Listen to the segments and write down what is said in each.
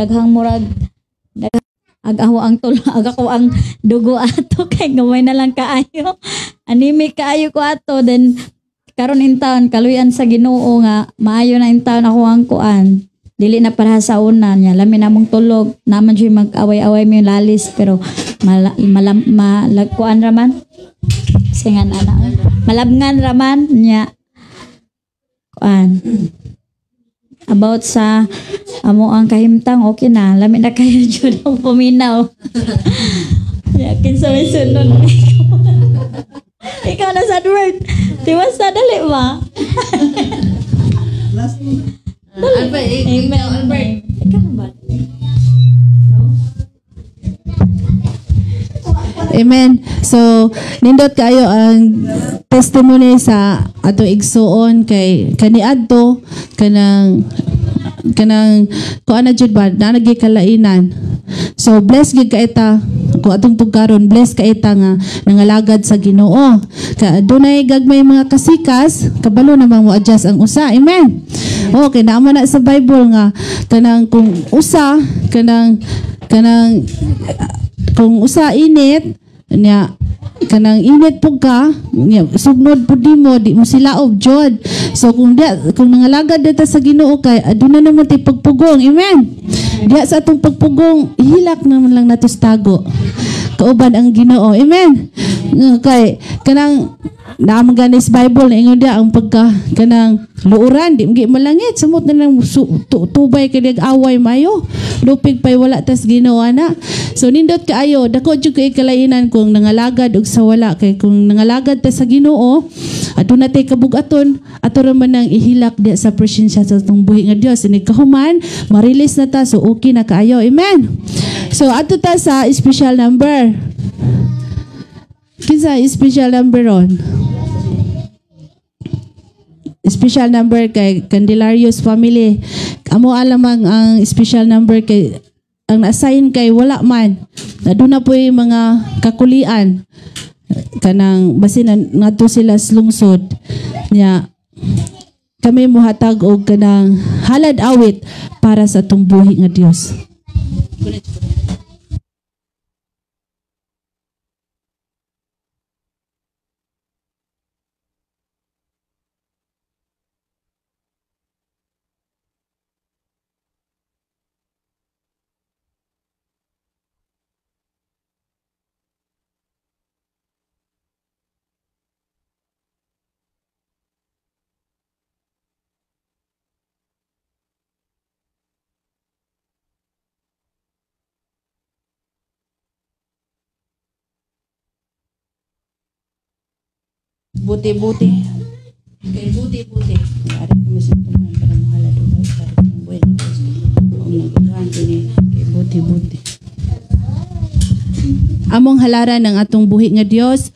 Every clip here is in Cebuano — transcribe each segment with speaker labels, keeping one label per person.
Speaker 1: Daghang murag ag ako ang tulo, ag ako ang dugo ato kay gamay na lang kaayo. Anemic kaayo ko ato, then karon in town kaluyan sa Ginoo nga maayo na in town ako ang kuan. Dili na para sa una niya. Lami namong tulog. Naman siya mag-away-away mi lalis pero malagkuan raman. Singan ana. Malabngan raman niya. Kuan. About sa amo ang kahimtang, okay na. Lami na kayo jud ang paminaw. Ya kinsa may sunod. Ikaw na sa Edward. Tiwas na dali ba?
Speaker 2: Last mo.
Speaker 3: Albert,
Speaker 1: Amen.
Speaker 3: ikaw, Albert.
Speaker 1: Ikaw na ba?
Speaker 3: Amen. So, nindot kayo ang testimony sa ato igsuon kay kaniadto kanang kanang kuan na jud ba na kalainan. So bless gyud ka ita kung atong tugkaron, bless ka ita nga nangalagad sa Ginoo. Ka dunay gagmay mga kasikas, kabalo namang mo adjust ang usa. Amen. Okay, naama na sa Bible nga kanang kung usa kanang kanang kung usa init niya kanang init pug ka niya sugnod pud nimo, di mo silaob jud. So kung di, kung nangalagad dita sa Ginoo kay aduna naman tay pagpugong. Amen. Diha sa atong pagpugong hilak naman lang nato sa tago kauban ang Ginoo. Amen. Kay kanang naman gani sa Bible na ingon diha ang pagka kanang luuran di magi malangit sumot na lang tubay kay away mayo lupig pay wala tas Ginoo ana. So nindot kaayo dako jud kay kalainan kung nangalagad og sa wala kay kung nangalagad ta sa Ginoo aduna tay kabug-aton ato ra man nang ihilak diha sa presensya sa atong buhi nga Dios. Inig kahuman ma-release na ta, so okay na kaayo. Amen. So adto ta sa special number. Kinsa special number ron? Special number kay Candelarios family. Amo alamang ang special number kay ang na-assign kay wala man. Aduna po yung mga kakulian. Kanang basin ngadto sila sa lungsod. Nya kami mohatag og kanang halad awit para sa atong buhi nga Dios. Buti-buti. Kay buti-buti. Ari kami sa tuman para mahala do para buhay ng Diyos. Ang naguluhan kini kay buti-buti. Among halaran ng atong buhi nga Dios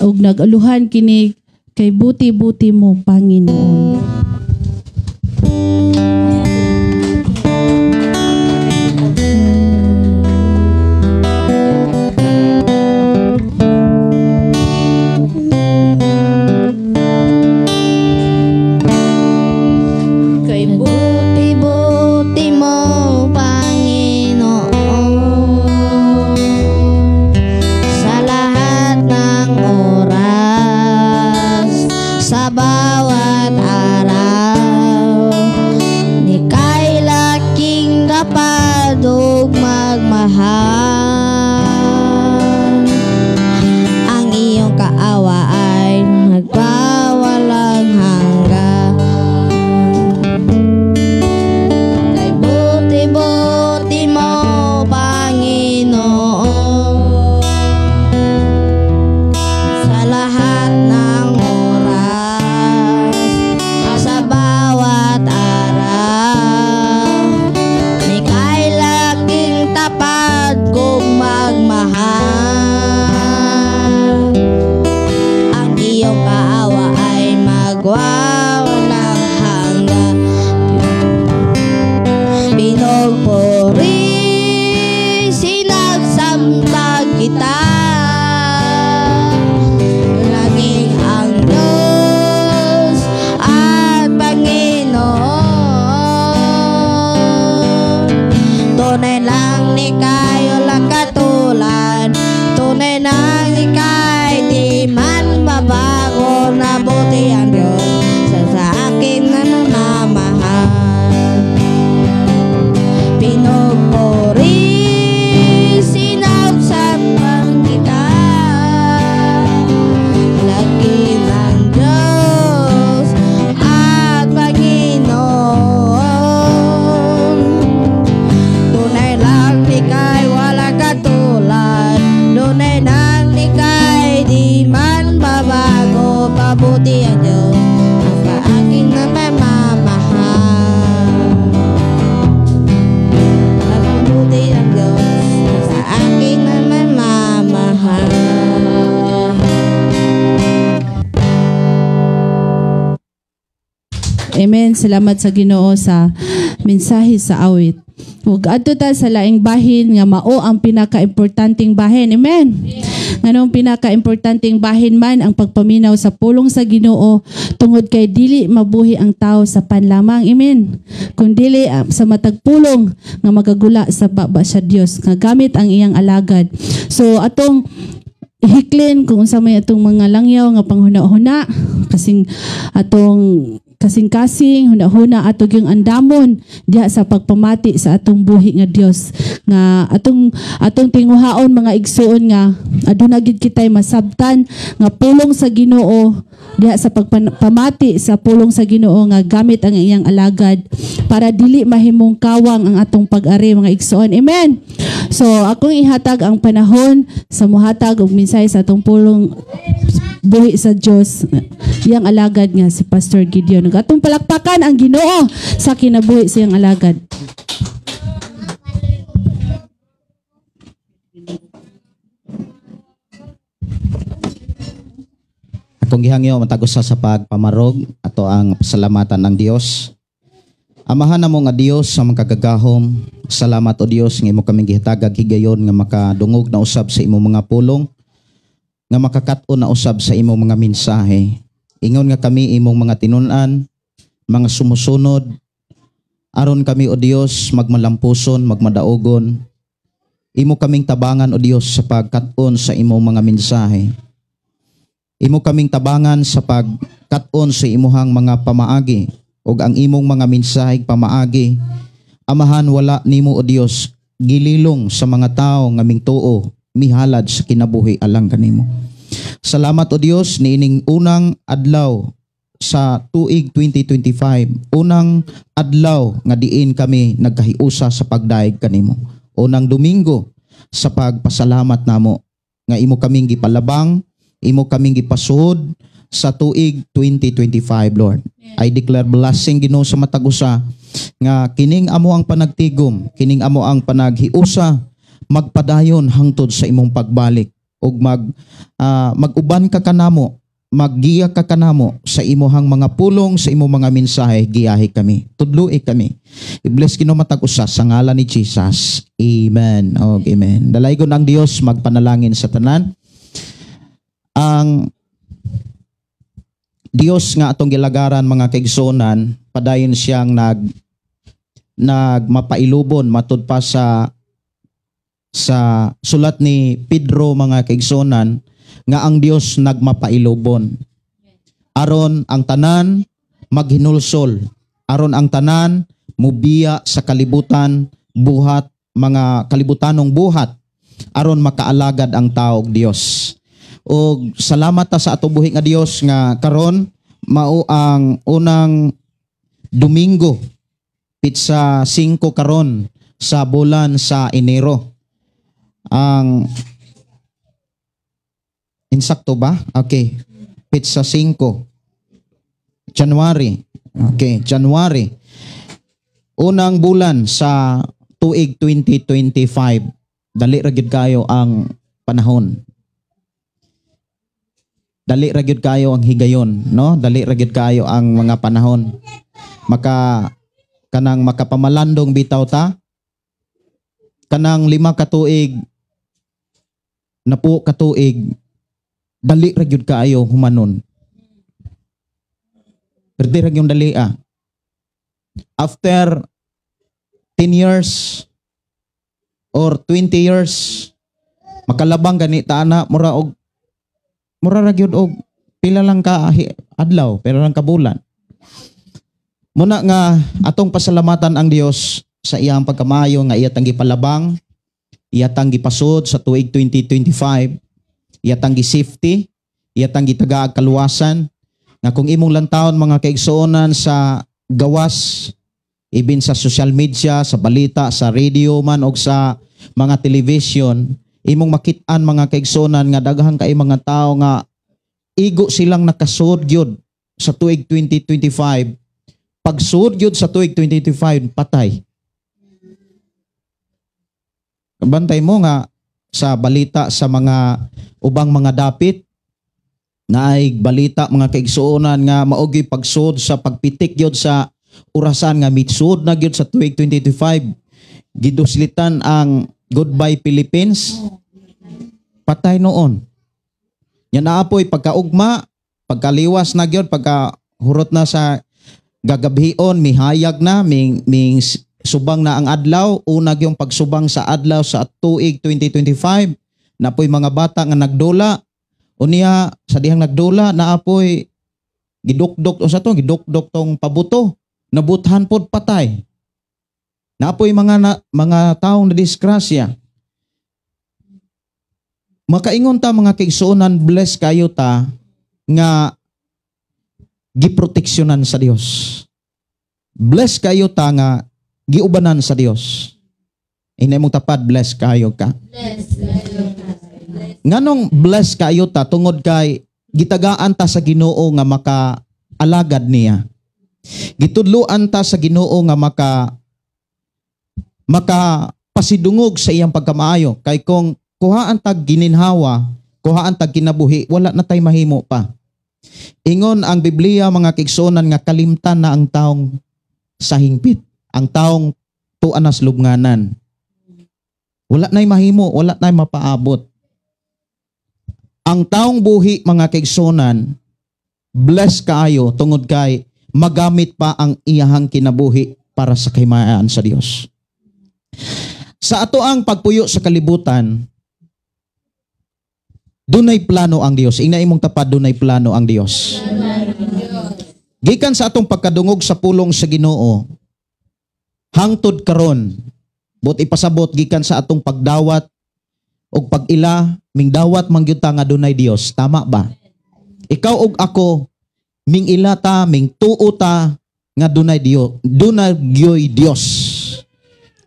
Speaker 3: ug nag-aluhan kini kay buti-buti mo, Panginoon.
Speaker 4: Sa bawat araw.
Speaker 3: Amen. Salamat sa Ginoo sa mensahe sa awit. Ug adto ta sa laing bahin nga mao ang pinaka-importanteng bahin. Amen. Nganong pinaka-importanteng bahin man ang pagpaminaw sa pulong sa Ginoo, tungod kay dili mabuhi ang tao sa pan lamang. Amen. Kun dili sa matag pulong nga magagula sa baba sa Dios nga gamit ang iyang alagad. So atong ihiklin kung unsa may atong mga langyaw nga panghuna-huna, kasing atong kasing-kasing huna-huna, ato gyung andamon diha sa pagpamati sa atong buhi nga Dios, nga atong atong tinguhaon, mga igsuon, nga aduna gid kitay masabtan nga pulong sa Ginoo diha sa pagpamati sa pulong sa Ginoo nga gamit ang iyang alagad, para dili mahimong kawang ang atong pag-ari, mga igsuon. Amen. So akong ihatag ang panahon sa muhatag og mensahe sa atong pulong buhi sa Dios, iyang alagad nga si Pastor Gideon. Atong palakpakan ang Ginoo sa kinabuhi sa iyang alagad.
Speaker 2: Akong gihangyo matag usa sa pagpamarog ato ang pasalamatan ng Dios. Amahan namo nga Dios sa makagagahom, salamat o Dios nga imo kaming gihatagag higayon nga makadungog na usab sa imong mga pulong, nga makakat-on na usab sa imong mga mensahe. Ingon nga kami imong mga tinun-an, mga sumusunod, aron kami o Dios magmalampuson, magmadaogon. Imo kaming tabangan o Dios sa pagkat-on sa imong mga mensahe. Imo kaming tabangan sa pagkat-on sa imuhang mga pamaagi ug ang imong mga mensahe pamaagi. Amahan, wala nimo o Dios gililong sa mga tao nga mingtuo mihalad sa kinabuhi alang kanimo. Salamat o Dios niining unang adlaw sa tuig 2025, unang adlaw nga diin kami nagkahiusa sa pagdaig kanimo. Unang Domingo sa pagpasalamat namo nga imo kaming gipalabang, imo kaming gipasuod sa tuig 2025, Lord. I declare blessing, Ginoo, sa matag usa nga kining amo ang panagtigom, kining amo ang panaghiusa magpadayon hangtod sa imong pagbalik ug mag-uban ka kanamo, maggiya ka kanamo sa imuhang mga pulong, sa imong mga mensahe. Giyahi kami, tudloi kami. I-bless, Ginoo, matag usa sa ngalan ni Jesus. Amen. Og amen. Dalaygon ang Dios, magpanalangin sa tanan. Ang Dios nga atong gilagaran, mga kaigsuonan, padayon siyang nagmapailubon matud pa sa sulat ni Pedro, mga kaigsuonan, nga ang Dios nagmapailubon aron ang tanan maghinulsol, aron ang tanan mubiya sa kalibutan buhat, mga kalibutanong buhat, aron makaalagad ang tao og Dios. Og salamat ta sa ato buhi nga Dios nga karon mao ang unang Domingo, pitsa 5 karon sa bulan sa Enero. Ang insakto ba? Okay. Pitsa 5. January. Okay, January. Unang bulan sa tuig 2025. Dali ra gyud kayo ang panahon. Dali ra gyud kayo ang higayon, no? Dali ra gyud kayo ang mga panahon. Maka kanang makapamalandong bitaw ta. Kanang 5 ka tuig, 10 ka tuig, dali ra gyud kaayo humanon. Perdi ra gyud dali ah. After 10 years or 20 years, makalabang gani ta ana, mura ra gyud og pila lang ka adlaw, pila lang ka bulan. Muna nga atong pasalamatan ang Dios sa iyang pagkamayo nga iya tang gipalabang, iya tang gipasud sa tuig 2025, iya tang gi-safety, iya tang gitagaag kaluwasan, nga kung imong lantawon, mga kaigsuonan, sa gawas, ibin sa social media, sa balita, sa radio man og sa mga television, imong makit-an, mga kaigsuonan, nga daghan kay mga tao nga igo silang nakasud gyud sa tuig 2025. Pagsud gyud sa tuig 2025, patay. Bantay mo nga sa balita sa mga ubang mga dapit Naay balita, mga kaigsuonan, nga mao gyud pagsud sa pagpitik gyud sa orasan nga mitsud na gyud sa tuig 2025, giduslitan ang "Goodbye Philippines", patay noon. Nya naapoy pagkaugma, pagkaliwas na gyud, pagka hurot na sa gagabhion, mihayag na, ming subang na ang adlaw, una gyung pagsubang sa adlaw sa tuig 2025, napoy mga bata nga nagdula. Unya sa dihang nagdula, naapoy gidukdok, unsa to, gidukdok tong pabuto, nabuthan pod, patay. Naapoy mga taong na disgrasya. Makaingon ta, mga kaigsuonan, bless kayo ta nga giproteksyonan sa Dios. Bless kayo ta nga giubanan sa Dios. Inay mong tapad, bless kayo ka. Nganong bless kayo ta? Tungod kay gitagaan ta sa Ginoo nga maka-alagad niya. Gitudloan ta sa Ginoo nga maka pasidungog sa iyang pagkamaayo. Kay kung kuhaan tag gininhawa, kuhaan tag kinabuhi, wala na tay mahimo pa. Ingon ang Biblia, mga kaigsuonan, nga kalimtan na ang taong sa hingpit, ang taong tuan nas lubnganan. Wala na'y mahimo, wala na'y mapaabot. Ang taong buhi, mga kaigsuonan, bless kaayo tungod kay magamit pa ang iyahang kinabuhi para sa kahimayaan sa Dios. Sa ato ang pagpuyo sa kalibutan, dunay plano ang Dios. Ingna imong tapad, dunay plano ang Dios. Gikan sa atong pagkadungog sa pulong sa Ginoo, hangtod karon, but ipasabot gikan sa atong pagdawat og pag-ila, mingdawat man gyud ta nga dunay Dios. Tama ba? Ikaw ug ako, ming-ila ta, ming tuo ta nga dunay Dios, dunay gyoy Dios.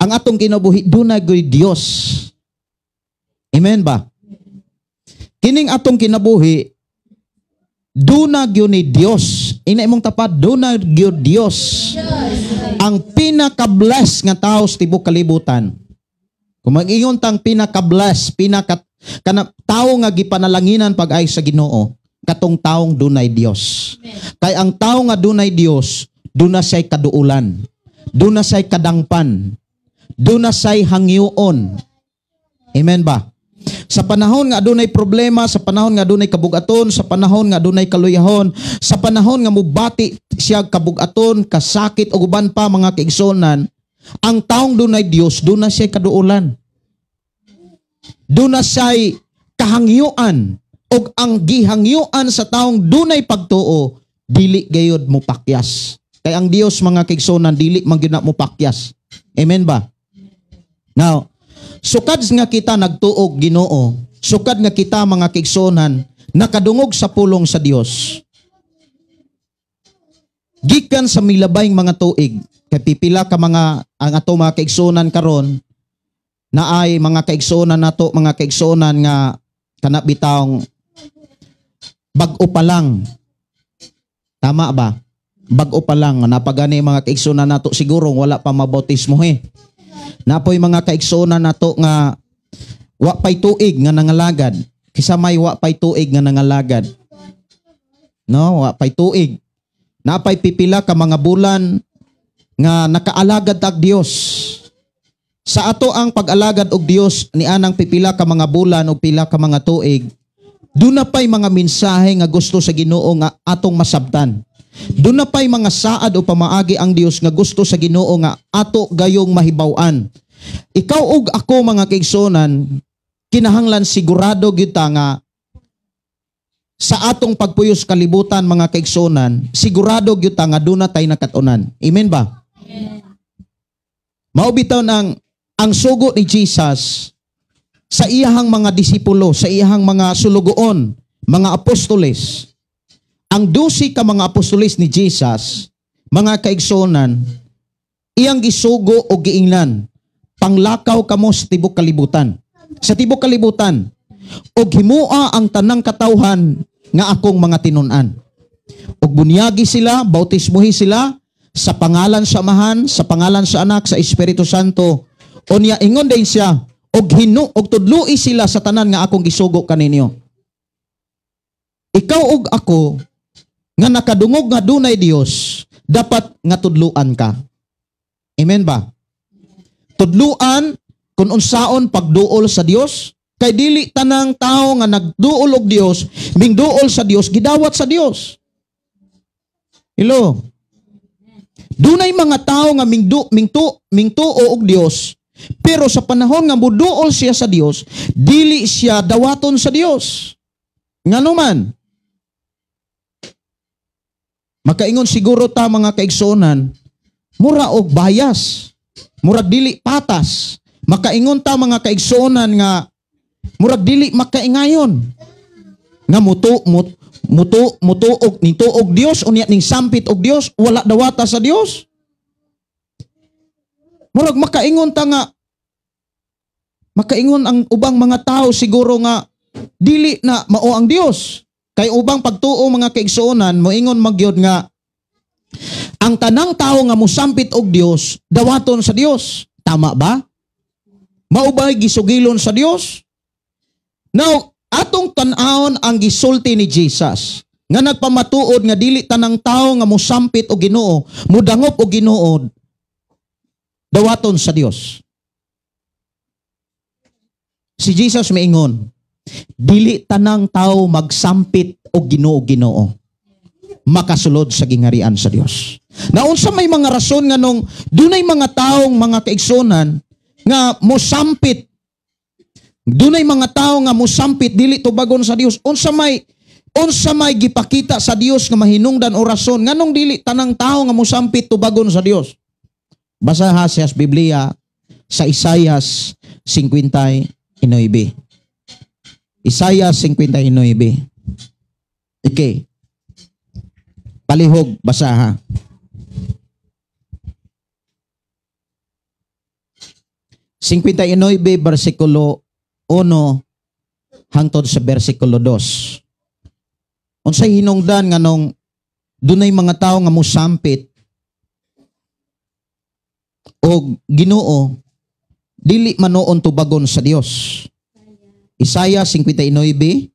Speaker 2: Ang atong kinabuhi, dunay gyoy Dios. Amen ba? Kining atong kinabuhi, duna gyud ni Dios. Ina imong tapad, duna gyud Dios. Ang pinaka-bless nga tao sa tibok kalibutan. Kung mag-ingon tang pinaka-bless, pinaka kana tao nga gipanalanginan pag-ay sa Ginoo, katong taong dunay Dios. Kay ang tao nga dunay Dios, duna siya'y kaduulan, duna siya'y kadangpan, duna siya'y hangyoon. Amen ba? Sa panahon nga adunay problema, sa panahon nga adunay kabugaton, sa panahon nga adunay kaluyahon, sa panahon nga mubati siya kabugaton, kasakit o uban pa, mga kaigsuonan, ang taong dunay Dios, duna siya kaduulan. Duna siya'y kahangyuan, og ang gihangyuan sa taong dunay pagtuo, dili gayod mo pakyas. Kay ang Dios, mga kaigsuonan, dili man gyud na mo pakyas. Amen ba? Now, sukad nga kita nagtuog Ginoo, sukad nga kita, mga kaigsuonan, nakadungog sa pulong sa Dios. Gikan sa milabayng mga tuig, kay pipila ka mga ang ato mga kaigsuonan karon, naay mga kaigsuonan nato, mga kaigsuonan, nga kana bitawng bag-o pa lang. Tama ba? Bag-o pa lang napagani mga kaigsuonan nato, siguro wala pa mabautismo eh. Napoy mga kaigsuonan nato nga wa pay tuig nga nangalagad. Kisa may wa pay tuig nga nangalagad? No, wa pay tuig. Napay pipila ka mga bulan nga nakaalagad tag Dios. Sa ato ang pag-alagad og Dios ni anang pipila ka mga bulan o pila ka mga tuig, duna pay mga mensahe nga gusto sa Ginoo nga atong masabtan. Duna pay mga saad o pamaagi ang Dios nga gusto sa Ginoo nga ato gayong mahibaw-an. Ikaw ug ako, mga kaigsuonan, kinahanglan sigurado gyud ta nga sa atong pagpuyos kalibutan, mga kaigsuonan, sigurado gyud ta nga duna tay nakat-unan. Amen ba? Mao bitaw ang sugo ni Jesus sa iyahang mga disipulo, sa iyahang mga sulugoon, mga apostoles. Ang 12 ka mga apostoles ni Jesus, mga kaigsuonan, iyang gisugo o giingnan, "Panglakaw kamo sa tibok kalibutan. Sa tibok kalibutan, og himua ang tanang katawhan nga akong mga tinun-an. Og bunyagi sila, bautismuhi sila sa pangalan sa Amahan, sa pangalan sa Anak, sa Espiritu Santo." Unya ingon din siya, "Og hinu og tudloi sila sa tanan nga akong gisugo kaninyo." Ikaw ug ako nga nakadungog nga dunay Dios, dapat nga tudluan ka. Amen ba? Tudluan kung unsaon pagduol sa Dios, kay dili tanang tao nga nagduol og Dios, mingduol sa Dios, gidawat sa Dios. Hello. Dunay mga tao nga mingdu mingtu mingtuo og Dios, pero sa panahon nga muduol siya sa Dios, dili siya dawaton sa Dios. Ngano man? Makaingon siguro ta, mga kaigsuonan, mura og bias, murag dili patas. Makaingon ta, mga kaigsuonan, nga murag dili makaingayon nga mutu mut, mutu mutuog nituog Dios, unya ning sampit og Dios, wala dawata sa Dios. Murag makaingon ta nga makaingon ang ubang mga tao siguro nga dili na mao ang Dios. Kay ubang pagtuo, mga kaigsuonan, moingon magyod nga ang tanang tao nga mosampit og Dios, dawaton sa Dios. Tama ba? Mao ba gisugilon sa Dios? Now, atong tan-awon ang gisulti ni Jesus nga nagpamatuod nga dili tanang tao nga mosampit og Ginoo, mudangop og Ginoo, dawaton sa Dios. Si Jesus miingon, "Dili tanang tao magsampit og Ginoo, Ginoo makasulod sa gingharian sa Dios." Naunsa may mga rason nga nung dunay mga taong, mga kaigsunan, nga mosampit, dunay mga tao nga mosampit, dili tubagon sa Dios? Unsa may gipakita sa Dios nga mahinungdan o rason nganong dili tanang tao nga mosampit tubagon sa Dios? Basaha sa Biblia sa Isaias 59. Isaias 59. Okay. Palihog basaha. 59 bersikulo 1 hangtod sa bersikulo 2. Unsay hinungdan nganong dunay mga tawo nga mosampit og Ginoo, dili manoon tubagon sa Dios? Isaiah 59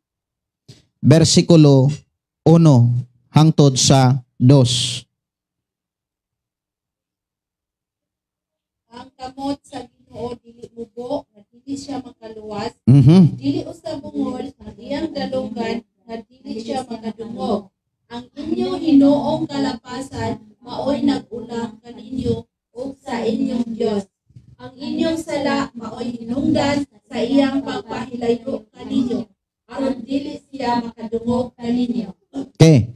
Speaker 2: bersikulo 1 hangtod sa 2.
Speaker 3: Ang kamot sa Ginoo dili mubo nga dili siya makaluwas, dili usab bungol ang iyang dalunggan nga dili siya makadungog. Ang inyong Hinoong kalapasan maoy nag-ulang kaninyo ug sa inyong Dios. Ang inyong sala maoy hinungdan sa iyang pagpahilayo kaninyo aron dili siya makadungog kaninyo.
Speaker 2: Okay.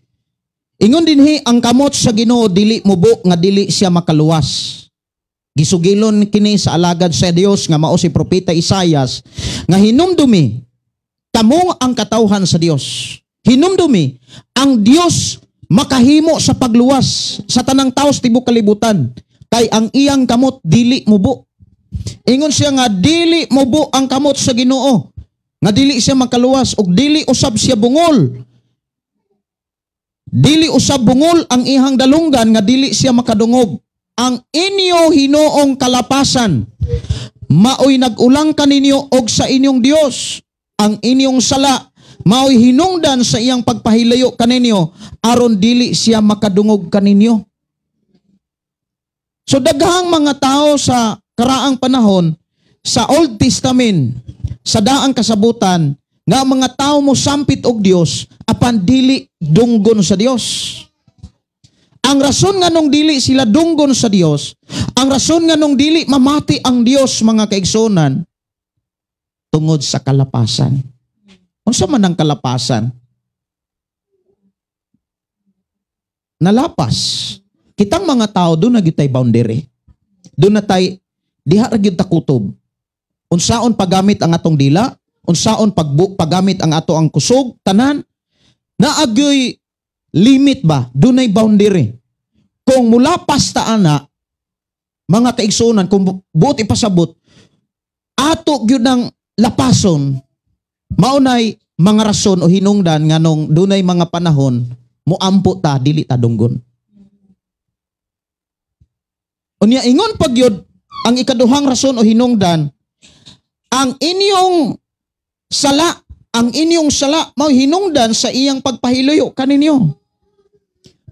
Speaker 2: Ingon dinhi, ang kamot sa Ginoo dili mubo nga dili siya makaluwas. Gisugilon kini sa alagad sa Dios nga mao si propeta Isayas nga hinumdumi kamo ang katawhan sa Dios. Hinumdumi ang Dios makahimo sa pagluwas sa tanang tawo sa tibuok kalibutan kay ang iyang kamot dili mubo. Ingon siya nga dili mubo ang kamot sa Ginoo nga dili siya makaluwas ug dili usab siya bungol. Dili usab bungol ang ihang dalunggan nga dili siya makadungog. Ang inyo Hinoong kalapasan maoy nag-ulang kaninyo og sa inyong Dios. Ang inyong sala maoy hinungdan sa iyang pagpahilayo kaninyo aron dili siya makadungog kaninyo. So daghang mga tao sa karaang panahon sa Old Testament, sa daang kasabutan, nga ang mga tao mo sampit og Dios apan dili dunggon sa Dios. Ang rason nga nung dili sila dunggon sa Dios, ang rason nga nung dili mamati ang Dios, mga kaigsunan, tungod sa kalapasan. Unsa man ang kalapasan? Nalapas. Kitang mga tao doon na gyud tay boundary. Doon na tay diha ra gyud ta kutob. Unsaon paggamit ang atong dila, unsaon paggamit ang ato ang kusog, tanan naagyoy limit ba? Dunay boundary. Kung mulapas ta ana, mga kaigsunan, kung buot ipasabot, ato gyud ang lapason, maunay mga rason o hinungdan nganong dunay mga panahon muampo ta, dili ta dunggon. Unya ingon pag yun, ang ikaduhang rason o hinungdan, ang inyong sala Ang inyong sala mao hinungdan sa iyang pagpahilayo kaninyo.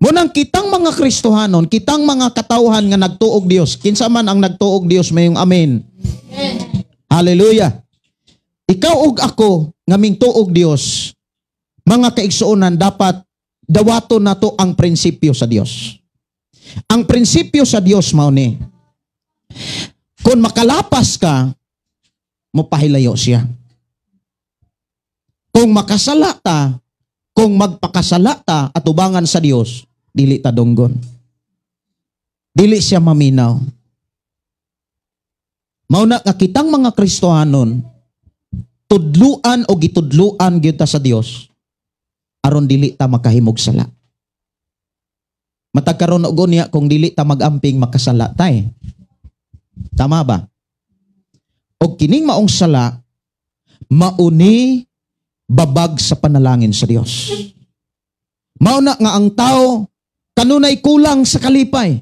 Speaker 2: Munang kitang mga Kristohanon, kitang mga katawhan nga nagtuog Dios, kinsa man ang nagtuog Dios, mayong amen. Amen. Hallelujah. Ikaw ug ako nga mingtuog Dios, mga kaigsuonan, dapat dawaton nato ang prinsipyo sa Dios. Ang prinsipyo sa Dios mao ni, kung makalapas ka, mopahilayo siya. Kung makasala ta, kung magpakasala ta atubangan sa Dios, dili ta dunggon. Dili siya maminaw. Mao na nga kitang mga Kristohanon, tudluan o gitudluan gyud ta sa Dios aron dili ta makahimog sala. Matag karon og unya, kung dili ta magamping, makasala ta eh. Tama ba? Og kining maong sala mauni babag sa panalangin sa Dios. Mao na nga ang tao kanunay kulang sa kalipay.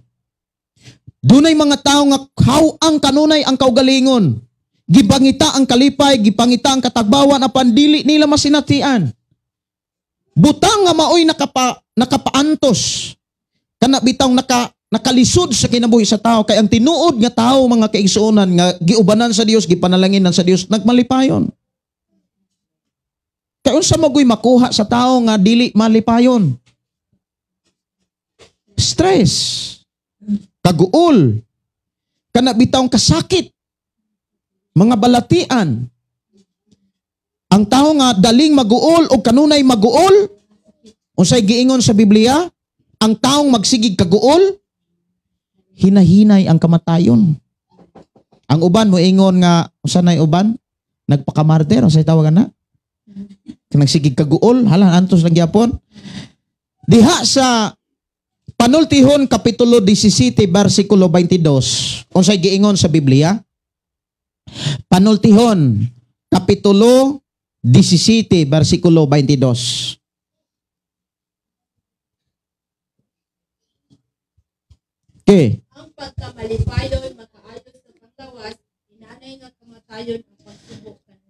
Speaker 2: Dunay mga tao nga haw-ang kanunay ang kaugalingon. Gipangita ang kalipay, gipangita ang katagbawan, apan dili nila masinatian. Butang nga maoy nakapaantos, kana bitaw nakalisod sa kinabuhi sa tao, kay ang tinuod nga tao, mga kaigsuonan, nga giubanan sa Dios, gipanalanginan sa Dios, nagmalipayon. Kay unsa magoy makuha sa tao nga dili malipayon? Stress, kaguol, kana bitawng kasakit, mga balatian. Ang tao nga daling maguol o kanunay maguol, unsay giingon sa Biblia? Ang taong magsigig kaguol, hinahinay ang kamatayon. Ang uban moingon nga unsa nay uban? Nagpakamartir, unsay tawagan na? Nagsigig kaguol, hala antos lang gyapon. Diha sa Panultihon kapitulo 17 bersikulo 22, unsay giingon sa Biblia? Panultihon kapitulo 17 bersikulo 22. Okay.
Speaker 3: Ang pagkamalipayon makaayos sa panglawas, inanay nga kamatayon ang pagsubo.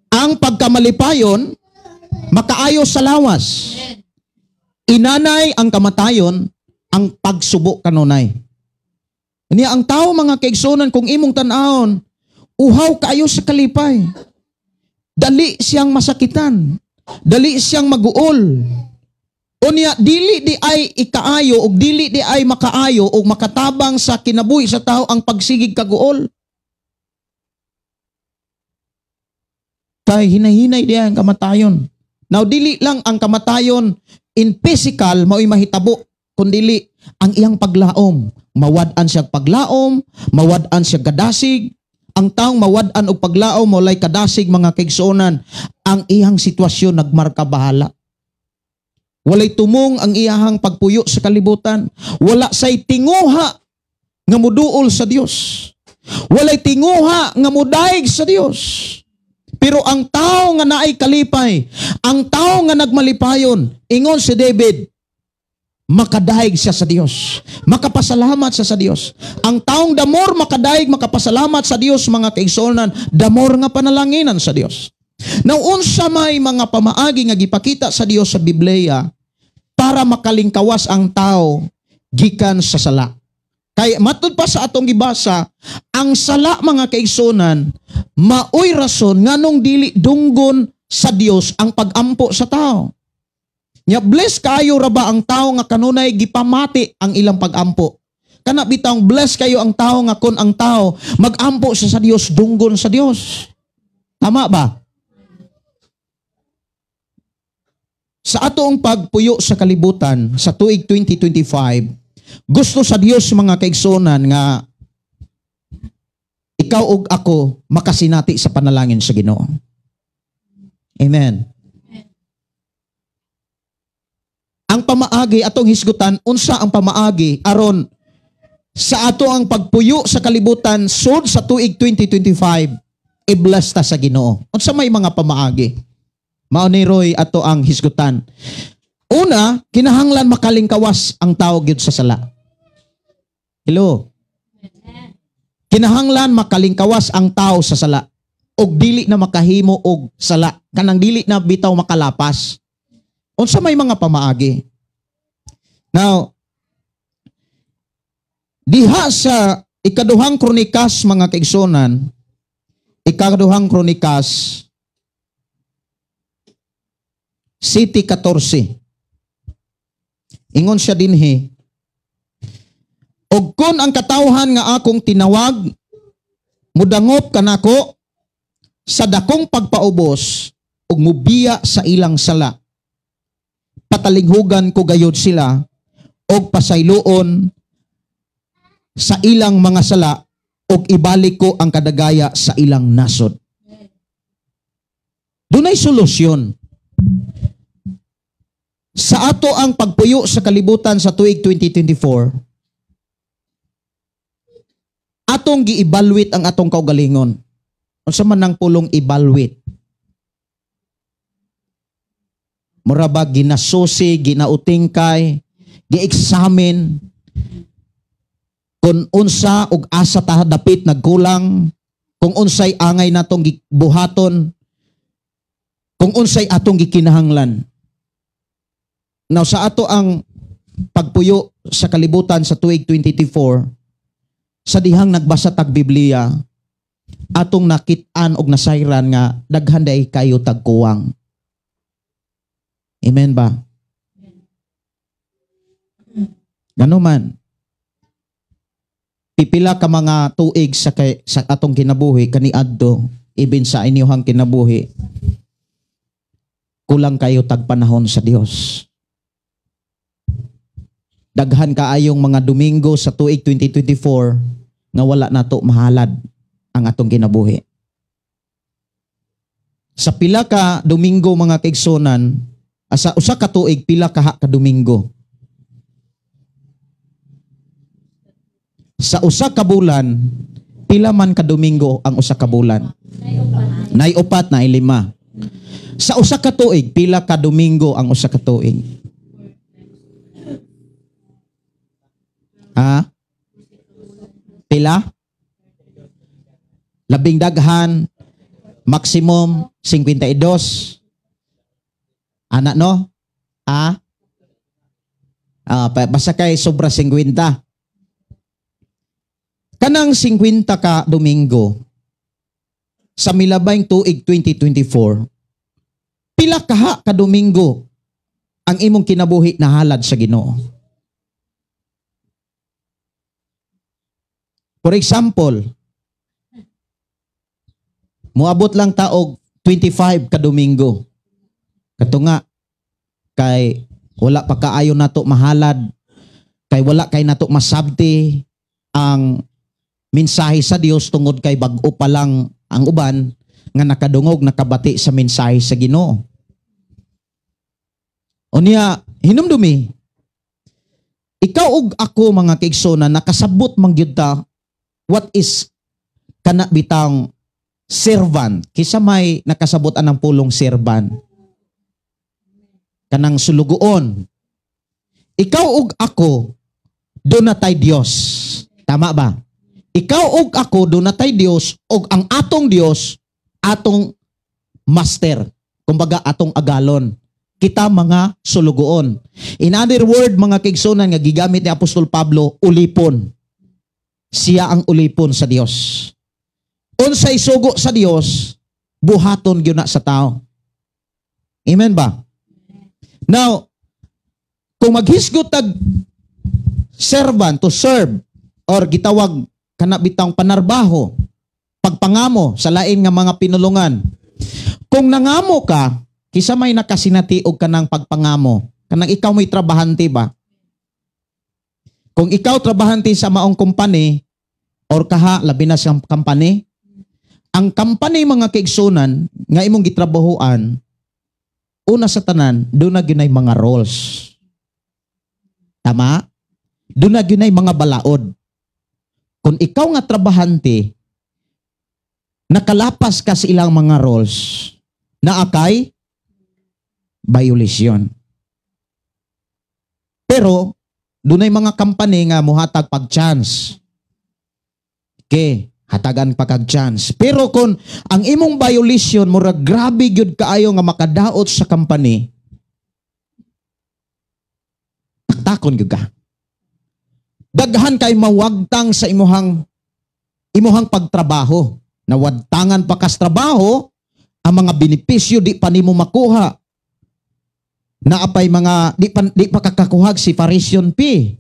Speaker 2: Ang pagkamalipayon makaayos sa lawas. Inanay ang kamatayon ang pagsubo kanunay. Niya ang tao, mga kaigsunan, kung imong tan-awon, uhaw kaayo sa kalipay. Dali siyang masakitan. Dali siyang maguol. Unya dili di ay ikaayo og dili di ay makaayo og makatabang sa kinabuhi sa tao ang pagsigig kaguol. Kay hinahinay di ay ang kamatayon. Now dili lang ang kamatayon in physical mao'y mahitabo, kundili ang iyang paglaom. Mawad-an siya paglaom, mawad-an siya kadasig. Ang taong mawad-an og paglaom, walay kadasig, mga kaigsuonan, ang iyang sitwasyon nagmarka bahala. Walay tumong ang iyahang pagpuyo sa kalibutan. Wala say tinguha nga muduol sa Dios. Walay tinguha nga mudaig sa Dios. Pero ang tao nga naay kalipay, ang tao nga nagmalipayon, ingon si David, makadaig siya sa Dios. Makapasalamat siya sa Dios. Ang taong damor makadaig, makapasalamat sa Dios, mga kaigsuonan, damor nga panalanginan sa Dios. Now, unsa may mga pamaagi nga gipakita sa Dios sa Biblia para makalingkawas ang tao gikan sa sala? Kay matud pa sa atong gibasa, ang sala, mga kaigsuonan, maoy rason nganong dili dunggon sa Dios ang pagampo sa tao. Nya bless kayo ra ba ang tao nga kanunay gipamati ang ilang pagampo? Kana bitawng bless kayo ang tao nga kon ang tao magampo siya sa Dios, dunggon sa Dios. Tama ba? Sa atoong pagpuyo sa kalibutan sa tuig 2025, gusto sa Dios, mga kaigsuonan, nga ikaw ug ako makasinati sa panalangin sa Ginoo. Amen. Ang pamaagi atong hisgutan, unsa ang pamaagi aron sa ato ang pagpuyo sa kalibutan sud sa tuig 2025, i-bless ta sa Ginoo. Unsa may mga pamaagi? Mao ni Roy ato ang hisgutan. Una, kinahanglan makalingkawas ang tao gyud sa sala. Hello. Kinahanglan makalingkawas ang tao sa sala. Og dili na makahimo og sala, kanang dili na bitaw makalapas. Unsa may mga pamaagi? Now, diha sa Ikaduhang Kronikas, mga kaigsunan, Ikaduhang Kronikas 7:14. Ingon siya dinhi, "Og kun ang katawhan nga akong tinawag mudangop kanako sa dakong pagpaubos ug mubiya sa ilang sala, patalinghugan ko gayod sila og pasayloon sa ilang mga sala ug ibalik ko ang kadagaya sa ilang nasod." Dunay solusyon. Sa ato ang pagpuyo sa kalibutan sa tuig 2024, atong gi-evaluate ang atong kaugalingon. Unsa man ang pulong evaluate? Mura ba ginasusi, ginautingkay, gi-examine kung unsa ug asa ta dapit nagkulang, kung unsay angay natong gibuhaton, kung unsay atong gikinahanglan. Now, sa ato ang pagpuyo sa kalibutan sa tuig 2024, sa dihang nagbasa tag Biblia, atong nakit-an og nasayran nga daghan day kayo tagkuwang. Amen ba? Gano man, pipila ka mga tuig sa atong kinabuhi kaniadto, ibin sa inyuhang kinabuhi, kulang kayo tag panahon sa Dios. Daghan kaayong mga Domingo sa tuig 2024 nga wala nato mahalad ang atong kinabuhi. Sa pila ka Domingo, mga kaigsunan, sa usa ka tuig, pila kaha ka Domingo? Sa usa ka bulan, pila man ka Domingo ang usa ka bulan? Nay upat, nay lima. Sa usa ka tuig, pila ka Domingo ang usa ka tuig? Ha? Pila? Labing daghan, maximum 52. Ana no? Ha? Basta kay sobra 50. Kanang 50 ka Domingo sa milabayng tuig 2024, pila kaha ka Domingo ang imong kinabuhi na halad sa Ginoo? For example, muabot lang taog 25 ka Domingo. Kato nga, kay wala pa kaayo nato mahalad, kay wala kay nato masabti ang mensahe sa Dios tungod kay bag-o pa lang ang uban nga nakadungog, nakabati sa mensahe sa Ginoo. Unya, hinumdumi, ikaw ug ako, mga kaigsoon, nakasabot man gyud ta what is kana bitang servant. Kisa may nakasabot anang pulong servant? Kanang sulugoon. Ikaw ug ako, doon na tay Dios. Tama ba? Ikaw ug ako, doon na tay Dios, ug ang atong Dios, atong master. Kumbaga, atong agalon. Kita mga sulugoon. In other word, mga kaigsunan, nga gigamit ni Apostol Pablo, ulipon. Siya ang ulipon sa Dios. Unsay sugo sa Dios, buhaton gyud na sa tao. Amen ba? Now, kung maghisgot tag servant, to serve, or gitawag kana bitang panarbaho, pagpangamo sa lain nga mga pinulungan. Kung nangamo ka, kisa may nakasinati og kanang pagpangamo, kanang ikaw may trabahante ba? Kung ikaw trabahante sa maong company or kaha labi na sa company, ang company, mga kaigsunan, nga imong gitrabahoan, una sa tanan, doon na gyud mga roles. Tama? Doon na gyud mga balaod. Kung ikaw nga trabahante, nakalapas ka sa ilang mga roles, naa kay violation. Pero dunay mga company nga muhatag pag chance. Okay, Hatagan pa kag chance. Pero kung ang imong violation murag grabe gyud kaayo nga makadaot sa company, taktakon gyud ka. Daghan kay mawagtang sa imuhang pagtrabaho. Nawadtangan pa kas trabaho, ang mga benepisyo di pa nimo makuha. Naapay mga di pa kakakuha separation fee.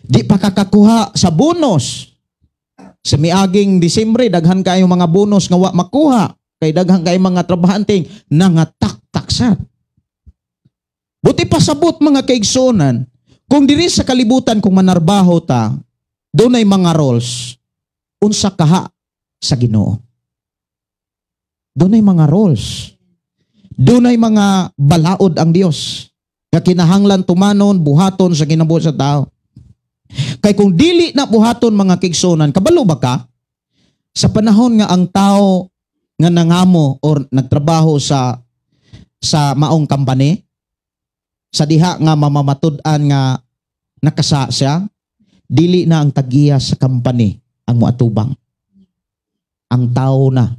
Speaker 2: Di pa kakakuha sa bonus. Sa miaging Disyembre, daghan kayo mga bonus nga wa makuha. Kay daghan kayo mga trabahanteng nangatak-taksat. Buti pasabot mga kaigsunan, kung diri sa kalibutan kung manarbaho ta, dunay mga roles, unsa kaha sa Ginoo. Dunay mga roles. Dunay mga balaod ang Dios nga kinahanglan tumanon, buhaton sa kinabuhi sa tao. Kay kung dili na buhaton mga kaigsunan, kabalo ba ka? Sa panahon nga ang tao nga nangamo or nagtrabaho sa maong company, sa diha nga mamamatud-an nga nakasa siya, dili na ang tagiya sa company ang moatubang. Ang tao na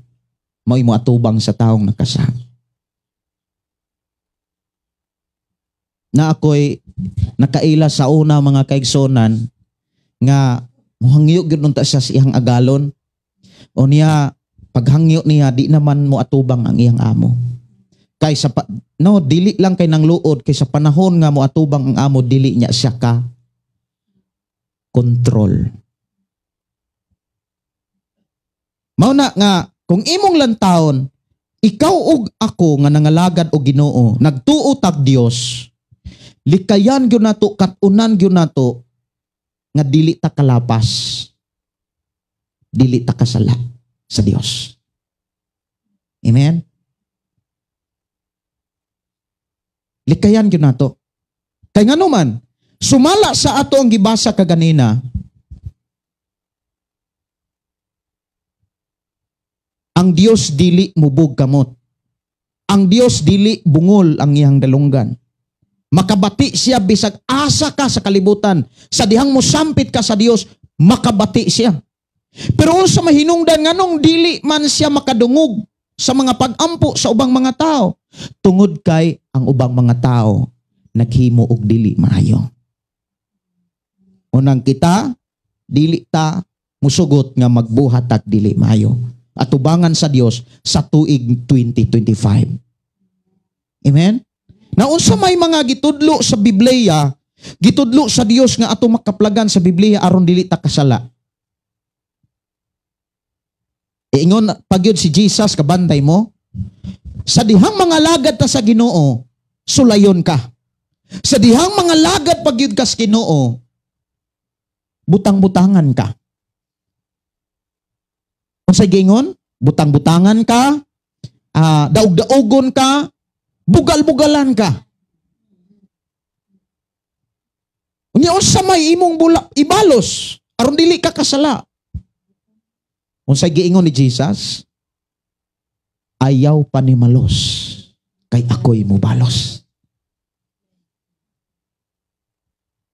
Speaker 2: mao'y moatubang sa taong nakasa. Na ako'y nakaila sa una mga kaigsonan nga muhangyo gyud unta siya sa iyang agalon. O niya paghangyo niya di naman moatubang ang iyang amo. Kay sa no dili lang kay nang luod kay sa panahon nga moatubang ang amo dili niya siya ka control. Mao na nga kung imong lantawon ikaw ug ako nga nangalagad og Ginoo, nagtuo tag Dios, likayan gyud nato, kat-unan gyud nato nga dili ta kalapas, dili ta kasala sa Dios. Amen? Likayan gyud nato. Kay ngano man, sumala sa ato ang gibasa kaganina, ang Dios dili mubog kamot. Ang Dios dili bungol ang iyang dalunggan. Makabati siya bisag asa ka sa kalibutan. Sa dihang mosampit ka sa Dios, makabati siya. Pero unsa mahinungdan nganong dili man siya makadungog sa mga pag-ampo sa ubang mga tao? Tungod kay ang ubang mga tao naghimo og dili maayo. Unang kita, dili ta musugot nga magbuhat tag dili maayo. Atubangan sa Dios sa tuig 2025. Amen? Na unsa may mga gitudlo sa Biblia, gitudlo sa Dios nga ato makaplagan sa Biblia aron dili ta kasala. Ingon pagyud si Jesus kabantay mo, sa dihang mga lagad ta sa Ginoo, sulayon ka. Sa dihang mga lagad pagyud ka sa Ginoo, butang-butangan ka. Unsay giingon? Butang-butangan ka, daog-daogon ka, bugal-bugalan ka. Unya unsa may imong bula ibalos aron dili ka kasala. Unsay giingon ni Jesus? Ayaw panimalos kay ako'y mubalos.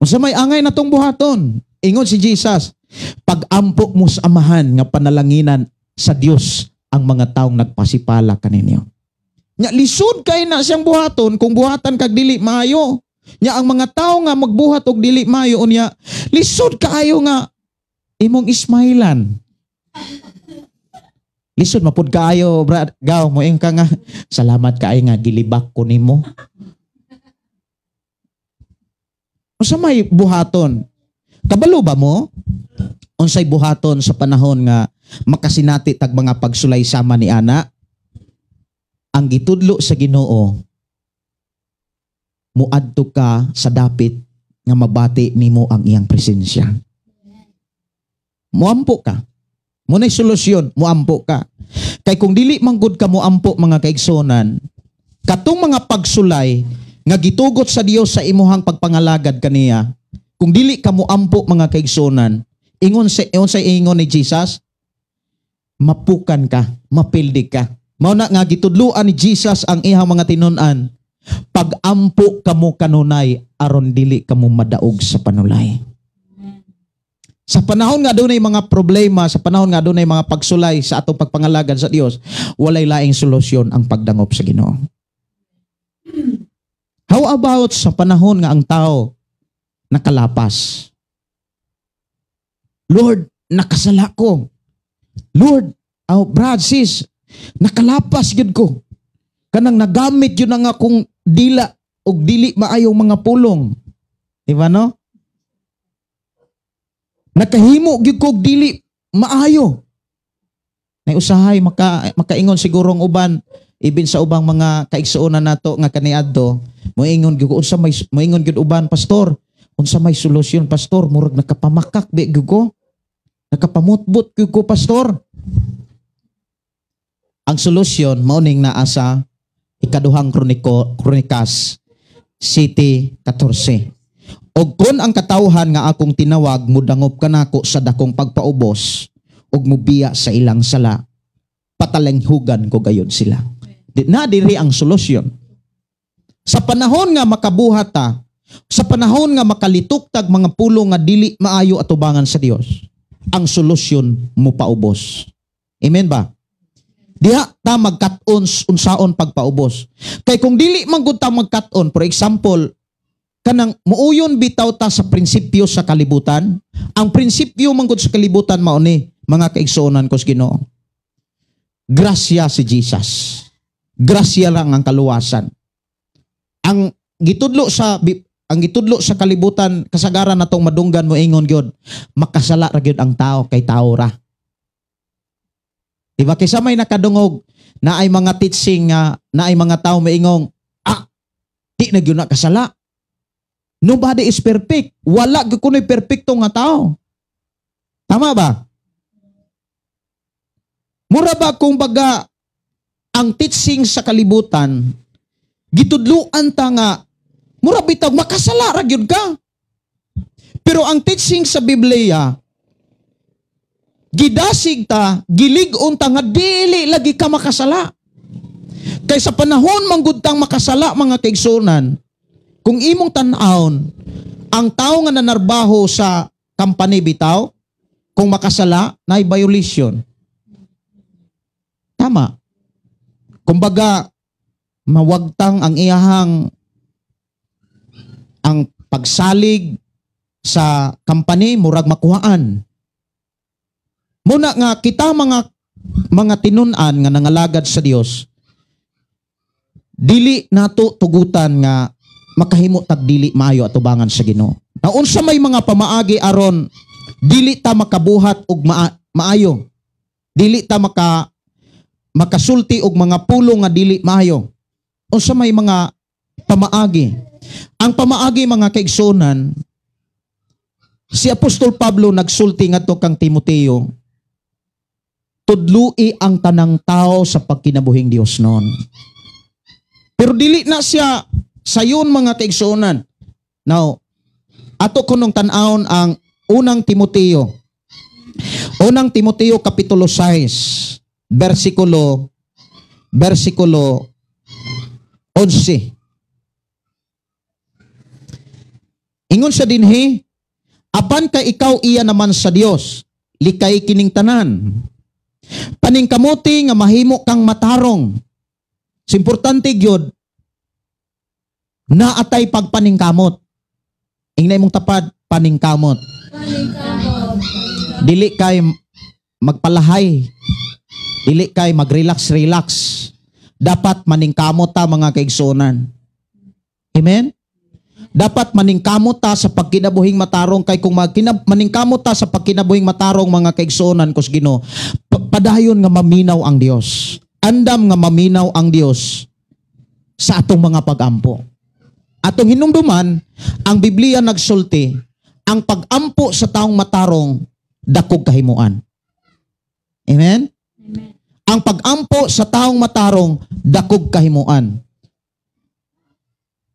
Speaker 2: Unsa may angay natong buhaton? Ingon si Jesus, pag-ampo mo sa amahan nga panalanginan sa Dios ang mga taong nagpasipala kaninyo. Nya lisod kay na siyang buhaton kung buhatan kag dili maayo. Nya ang mga tao nga magbuhat og dili maayo unya lisod kaayo nga imong ismailan. Lisod mapud kaayo brad gaw mo ing ka nga salamat kaayo nga gilibak ko nimo. Unsa may buhaton? Kabalo ba mo? Unsay buhaton sa panahon nga makasinati tag mga pagsulay sama ni ana? Ang gitudlo sa Ginoo, muadto ka sa dapit nga mabati nimo ang iyang presensya. Muampo ka. Muna'y solusyon, muampo ka. Kay kung dili manggod ka muampo mga kaigsonan, katong mga pagsulay nga gitugot sa Dios sa imuhang pagpangalagad kaniya, kung dili ka muampo mga kaigsonan, ingon sa ingon ni Jesus, mapukan ka, mapildi ka. Mao na nga gitudloan ni Jesus ang iyang mga tinun-an, pag-ampo kamo kanunay aron dili kamo madaog sa panulay. Sa panahon nga dunay mga problema, sa panahon nga dunay mga pagsulay sa atong pagpangalagad sa Dios, walay laing solusyon ang pagdangop sa Ginoo. How about sa panahon nga ang tao nakalapas? "Lord, nakasala ko. Lord, oh, brad, sis, nakalapas gyud ko. Kanang nagamit yun ang akong dila og dili maayong mga pulong." Di ba, no? "Nakahimo gyud ko og dili maayo." Nay usahay makaingon siguro ang uban, ibin sa ubang mga kaigsuonan nato nga kaniadto, moingon gyud ko unsa may, moingon gyud uban, "Pastor, unsa may solusyon, pastor? Murag nakapamakak bi gyud ko. Nakapamutbot gyud ko, pastor." Ang solusyon mao ning naa sa Ikaduhang Kronikas 7:14. "Og kon ang katawhan nga akong tinawag mudangop kanako sa dakong pagpaubos ug mubiya sa ilang sala, patalinghugan ko gayon sila." Di, na diri ang solusyon. Sa panahon nga makabuhat ta, sa panahon nga makalitok tag mga pulong nga dili maayo atubangan sa Dios, ang solusyon mo paubos. Amen ba? Diha ta magkat-on unsaon pagpaubos. Kay kung dili man gud ta magkat-on, for example, kanang muuyon bitaw ta sa prinsipyo sa kalibutan, ang prinsipyo man gud sa kalibutan mao ni, mga kaigsuonan ko sa Ginoo. Grasya si Jesus. Grasya lang ang kaluwasan. Ang gitudlo sa kalibutan, kasagaran natong madunggan, mo ingon gyud, makasala ra gyud ang tao kay tao ra. Di ba? Kaysa may nakadungog na ay mga teaching nga na ay mga tao maingong, "Ah, di na gyud na kasala. Nobody is perfect. Wala gyud kuno'y perpekto nga tao." Tama ba? Mura ba kung baga ang teaching sa kalibutan gitudluan ta nga mura bitaw makasala ra gyud ka. Pero ang teaching sa Biblia, gidasig ta, gilig-on ta nga dili lagi ka makasala. Kay sa panahon manggud tang makasala, mga kaigsunan, kung imong tan-awon, ang tao nga nanarbaho sa company bitaw, kung makasala, naay violation. Tama. Kumbaga, mawagtang ang iyahang ang pagsalig sa company, murag makuhaan. Muna nga kita mga tinun-an nga nangalagad sa Dios, dili nato tugutan nga makahimo tag dili maayo atubangan sa Ginoo. Na unsa may mga pamaagi aron dili ta makabuhat og maayo. Dili ta makasulti og mga pulong nga dili maayo. Unsa may mga pamaagi? Ang pamaagi, mga kaigsunan, si Apostol Pablo nagsulti ngadto kang Timoteo, "Tudlui ang tanang tao sa pagkinabuhing Dios noon." Pero dili na siya sayon, mga kaigsuonan. Now, ato kunong tan-awon ang Unang Timoteo. Unang Timoteo kapitulo 6, versikulo 11. Ingon sa dinhi, "Apan kay ikaw iya naman sa Dios, likay kining tanan. Paningkamuti nga mahimo kang matarong." So, importante gyud naatay pagpaningkamot. Ingna imong tapad, paningkamot. Dili kay magpalahay. Dili kay mag-relax relax. Dapat maningkamot ta, mga kaigsuonan. Amen? Dapat maningkamot ta sa pagkinabuhing matarong kay kung maningkamot ta sa pagkinabuhing matarong, mga kaigsuonan ko sa Ginoo, padayon nga maminaw ang Dios. Andam nga maminaw ang Dios sa atong mga pagampo. Atong hinumduman, ang Biblia nagsulti, ang pagampo sa taong matarong dakog kahimuan. Amen?
Speaker 1: Amen.
Speaker 2: Ang pagampo sa taong matarong dakog kahimuan.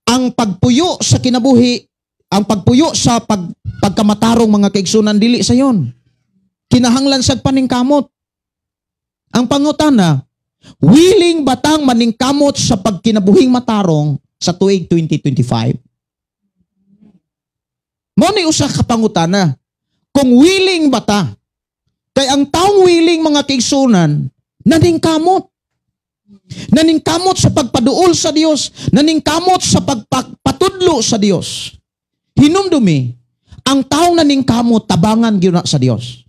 Speaker 2: Ang pagpuyo sa kinabuhi, ang pagpuyo sa pagkamatarong, mga kaigsunan, dili sayon. Kinahanglan sa paningkamot. Ang pangutana, willing batang maningkamot sa pagkinabuhing matarong sa tuig 2025? Mo ni usa ka pangutana. Kung willing ba ta? Kay ang taong willing, mga kaigsunan, naningkamot. Naningkamot sa pagpaduol sa Dios, naningkamot sa pagpatudlo sa Dios. Hinumdumi, ang taong naningkamot, tabangan gyud na sa Dios.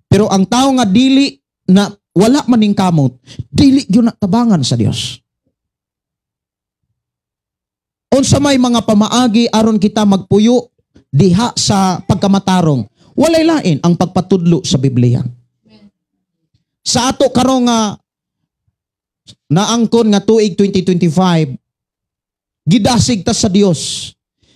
Speaker 2: Pero ang tao nga dili na wala maningkamot, dili gyud na tabangan sa Dios. Unsa may mga pamaagi aron kita magpuyo diha sa pagkamatarong? Walay lain ang pagpatudlo sa Biblia. Sa ato karon nga naangkon nga tuig 2025, gidasig ta sa Dios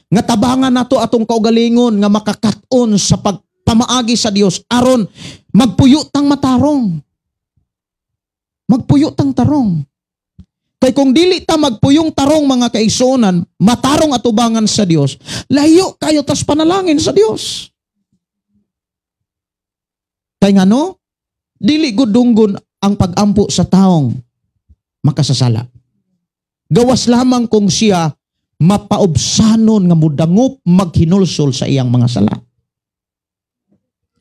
Speaker 2: nga tabangan nato atong kaugalingon nga makakat-on sa pagpamaagi sa Dios aron magpuyo tang matarong. Magpuyo tang tarong. Kay kung dili ta magpuyong tarong, mga kaigsuonan, matarong atubangan sa Dios, layo kayo tas panalangin sa Dios. Kay ngano? Dili gud dunggon ang pagampo sa taong makasasala. Gawas lamang kung siya mapaubsanon nga mudangop, maghinulsol sa iyang mga sala.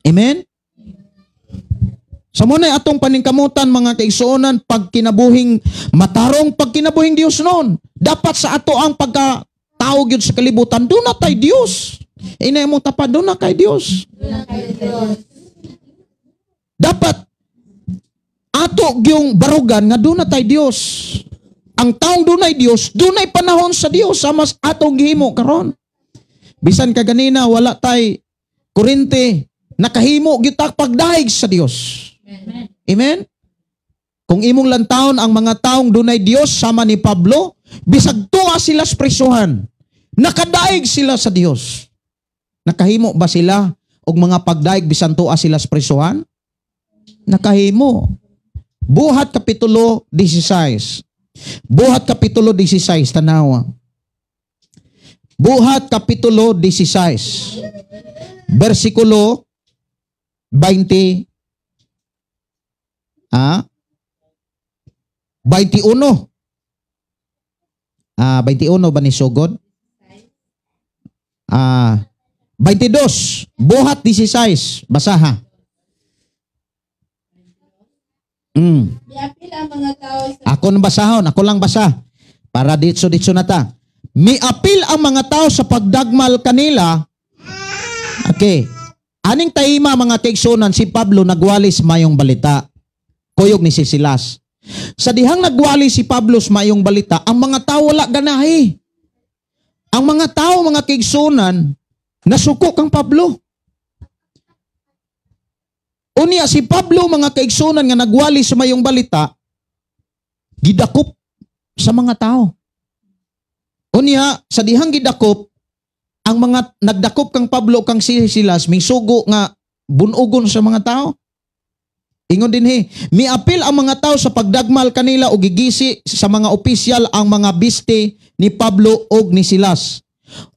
Speaker 2: Amen? Sa mao atong paningkamutan, mga kaigsuonan, pagkinabuhing matarong, pagkinabuhing Dios noon. Dapat sa ato ang pagka tao gyud sa kalibutan, duna tay Dios. Inay mo tapad, duna kay Dios. Dapat ato gyung barugan nga duna tay Dios. Ang taong dunay Dios, dunay panahon sa Dios sa mas atong gihimo karon. Bisan kaganina wala tay kurente, nakahimo gyud ta pagdayeg sa Dios. Amen. Kung imong lantawon ang mga taong dunay Dios sama ni Pablo, bisag tuwa sila sa presuhan, nakadaig sila sa Dios. Nakahimo ba sila og mga pagdaig bisan tuwa sila sa presuhan? Nakahimo. Buhat Kapitulo 16. Buhat Kapitulo 16, tanawa. Buhat Kapitulo 16. Versikulo 20, 21. 21 ba ni sugod? 22. Buhat 16. Basaha.
Speaker 3: Miapil ang mga tao sa
Speaker 2: Ako nang basahon, ako lang basa. Para ditso-ditso na ta. Miapil ang mga tao sa pagdagmal kanila. Okay. Aning taima, mga kaigsunan, si Pablo nagwali sa mayong balita. Kuyog ni si Silas. Sa dihang nagwali si Pablo sa mayong balita, ang mga tao wala ganahi. Ang mga tao, mga kaigsunan, nasuko kang Pablo. Unya si Pablo, mga kaigsunan, nga nagwali sa mayong balita, gidakop sa mga tao. Unya, sa dihang gidakop, ang mga nagdakop kang Pablo kang si Silas, misugo nga bunugon sa mga tao. Ingon dinhi, miapil ang mga tao sa pagdagmal kanila og gigisi sa mga opisyal ang mga biste ni Pablo og ni Silas.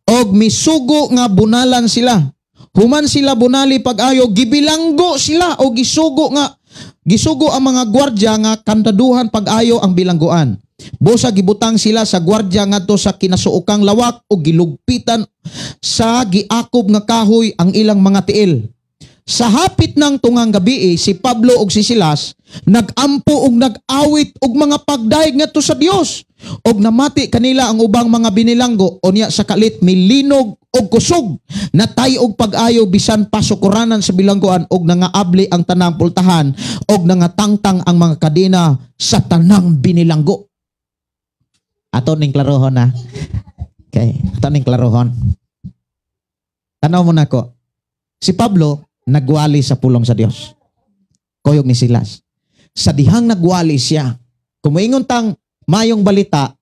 Speaker 2: Og misugo nga bunalan sila. Human sila bunali pag-ayo, gibilanggo sila o gisugo ang mga gwardya nga kantaduhan pag-ayo ang bilangguan. Busa gibutang sila sa gwardya ngadto sa kinasuokang lawak o gilugpitan sa giakob nga kahoy ang ilang mga tiil. Sa hapit ng tungang gabi, si Pablo ug si Silas nagampo ug nag-awit og mga pagdayeg ngadto sa Dios. Og namati kanila ang ubang mga binilanggo. Unya sa kalit milinog og kusog natay og pag-ayo bisan pasukuranan sa bilangguan og nangaabli ang tanang pultahan og nangatangtang ang mga kadena sa tanang binilanggo. Ato ning klarohon na. Okay, ato ning klarohon. Tanaw mo nako. Si Pablo nagwali sa pulong sa Dios. Kuyog ni Silas. Sa dihang nagwali siya, kumuingon tang mayong balita,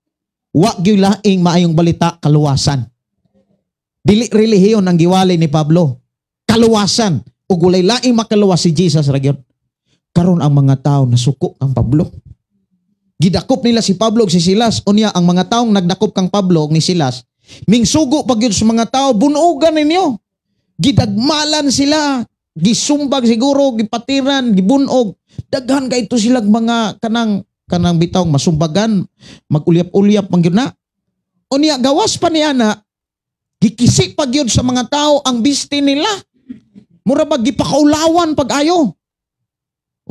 Speaker 2: wa gyud laing maayong balita, kaluwasan. Dili relihiyon ang giwali ni Pablo. Kaluwasan. Ug walay laing makaluwas, si Jesus ra gyud. Karon ang mga tao nasuko kang Pablo. Gidakop nila si Pablo ug si Silas. Unya ang mga taong nagdakop kang Pablo ug ni Silas, mingsugo pa gyud sa mga tao, bunugan ninyo. Gidagmalan sila, gisumbag siguro, gipatiran, gibunog. Daghan kay ito silang mga kanang kanang bitawng masumbagan, magulyap-ulyap man gyud na. Unya gawas pa niya na gikisi pa gyud sa mga tao ang biste nila. Mura ba gipakaulawan pag-ayo.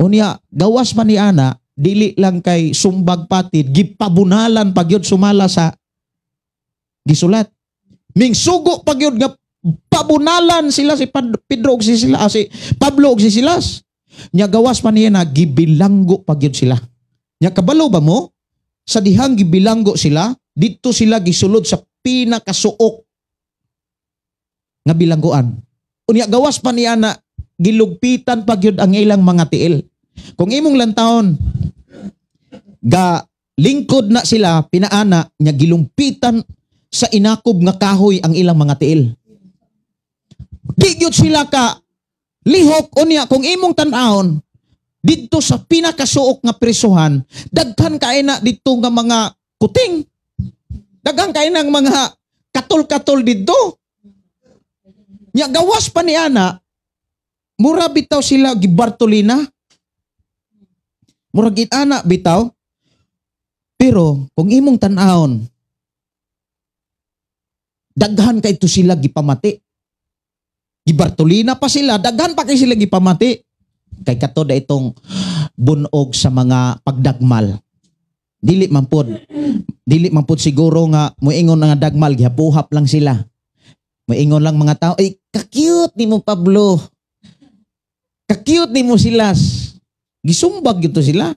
Speaker 2: Unya, gawas man ni ana, dili lang kay sumbag patid, gipabunalan pagyud sumala sa gisulat. Ming sugo pagyud nga pabunalan sila si Pedro og si sila, si Pablo og si Silas. Nya gawas man niya na gibilanggo pagyud sila. Nya kabalo ba mo? Sa dihang gibilanggo sila, didto sila gisulod sa pinakasuok nga bilanggoan. Unya gawas pa niya na gilugpitan pa gyud ang ilang mga tiil. Kung imong lantawon ga lingkod na sila pinaana nya gilumpitan sa inakob nga kahoy ang ilang mga tiil. Di gyud sila ka lihok. Unya kung imong tan-awon didto sa pinakasuok nga presohan, daghan kay na didto nga mga kuting. Daghan kay nang mga katol-katol didto. Nya gawas pa ni ana, mura bitaw sila gibartolina. Mura gid ana bitaw. Pero kung imong tan-awon, daghan kay to sila gipamati. Gibartolina pa sila, daghan pa kay sila gipamati. Kay kato da itong bunog sa mga pagdagmal. Dili man pod. Dili man pod siguro nga moingon nga dagmal, gihapuhap lang sila. Moingon lang mga tao, "Ay, ka-cute nimo Pablo. Ka-cute nimo Silas." Gisumbag gyud to sila.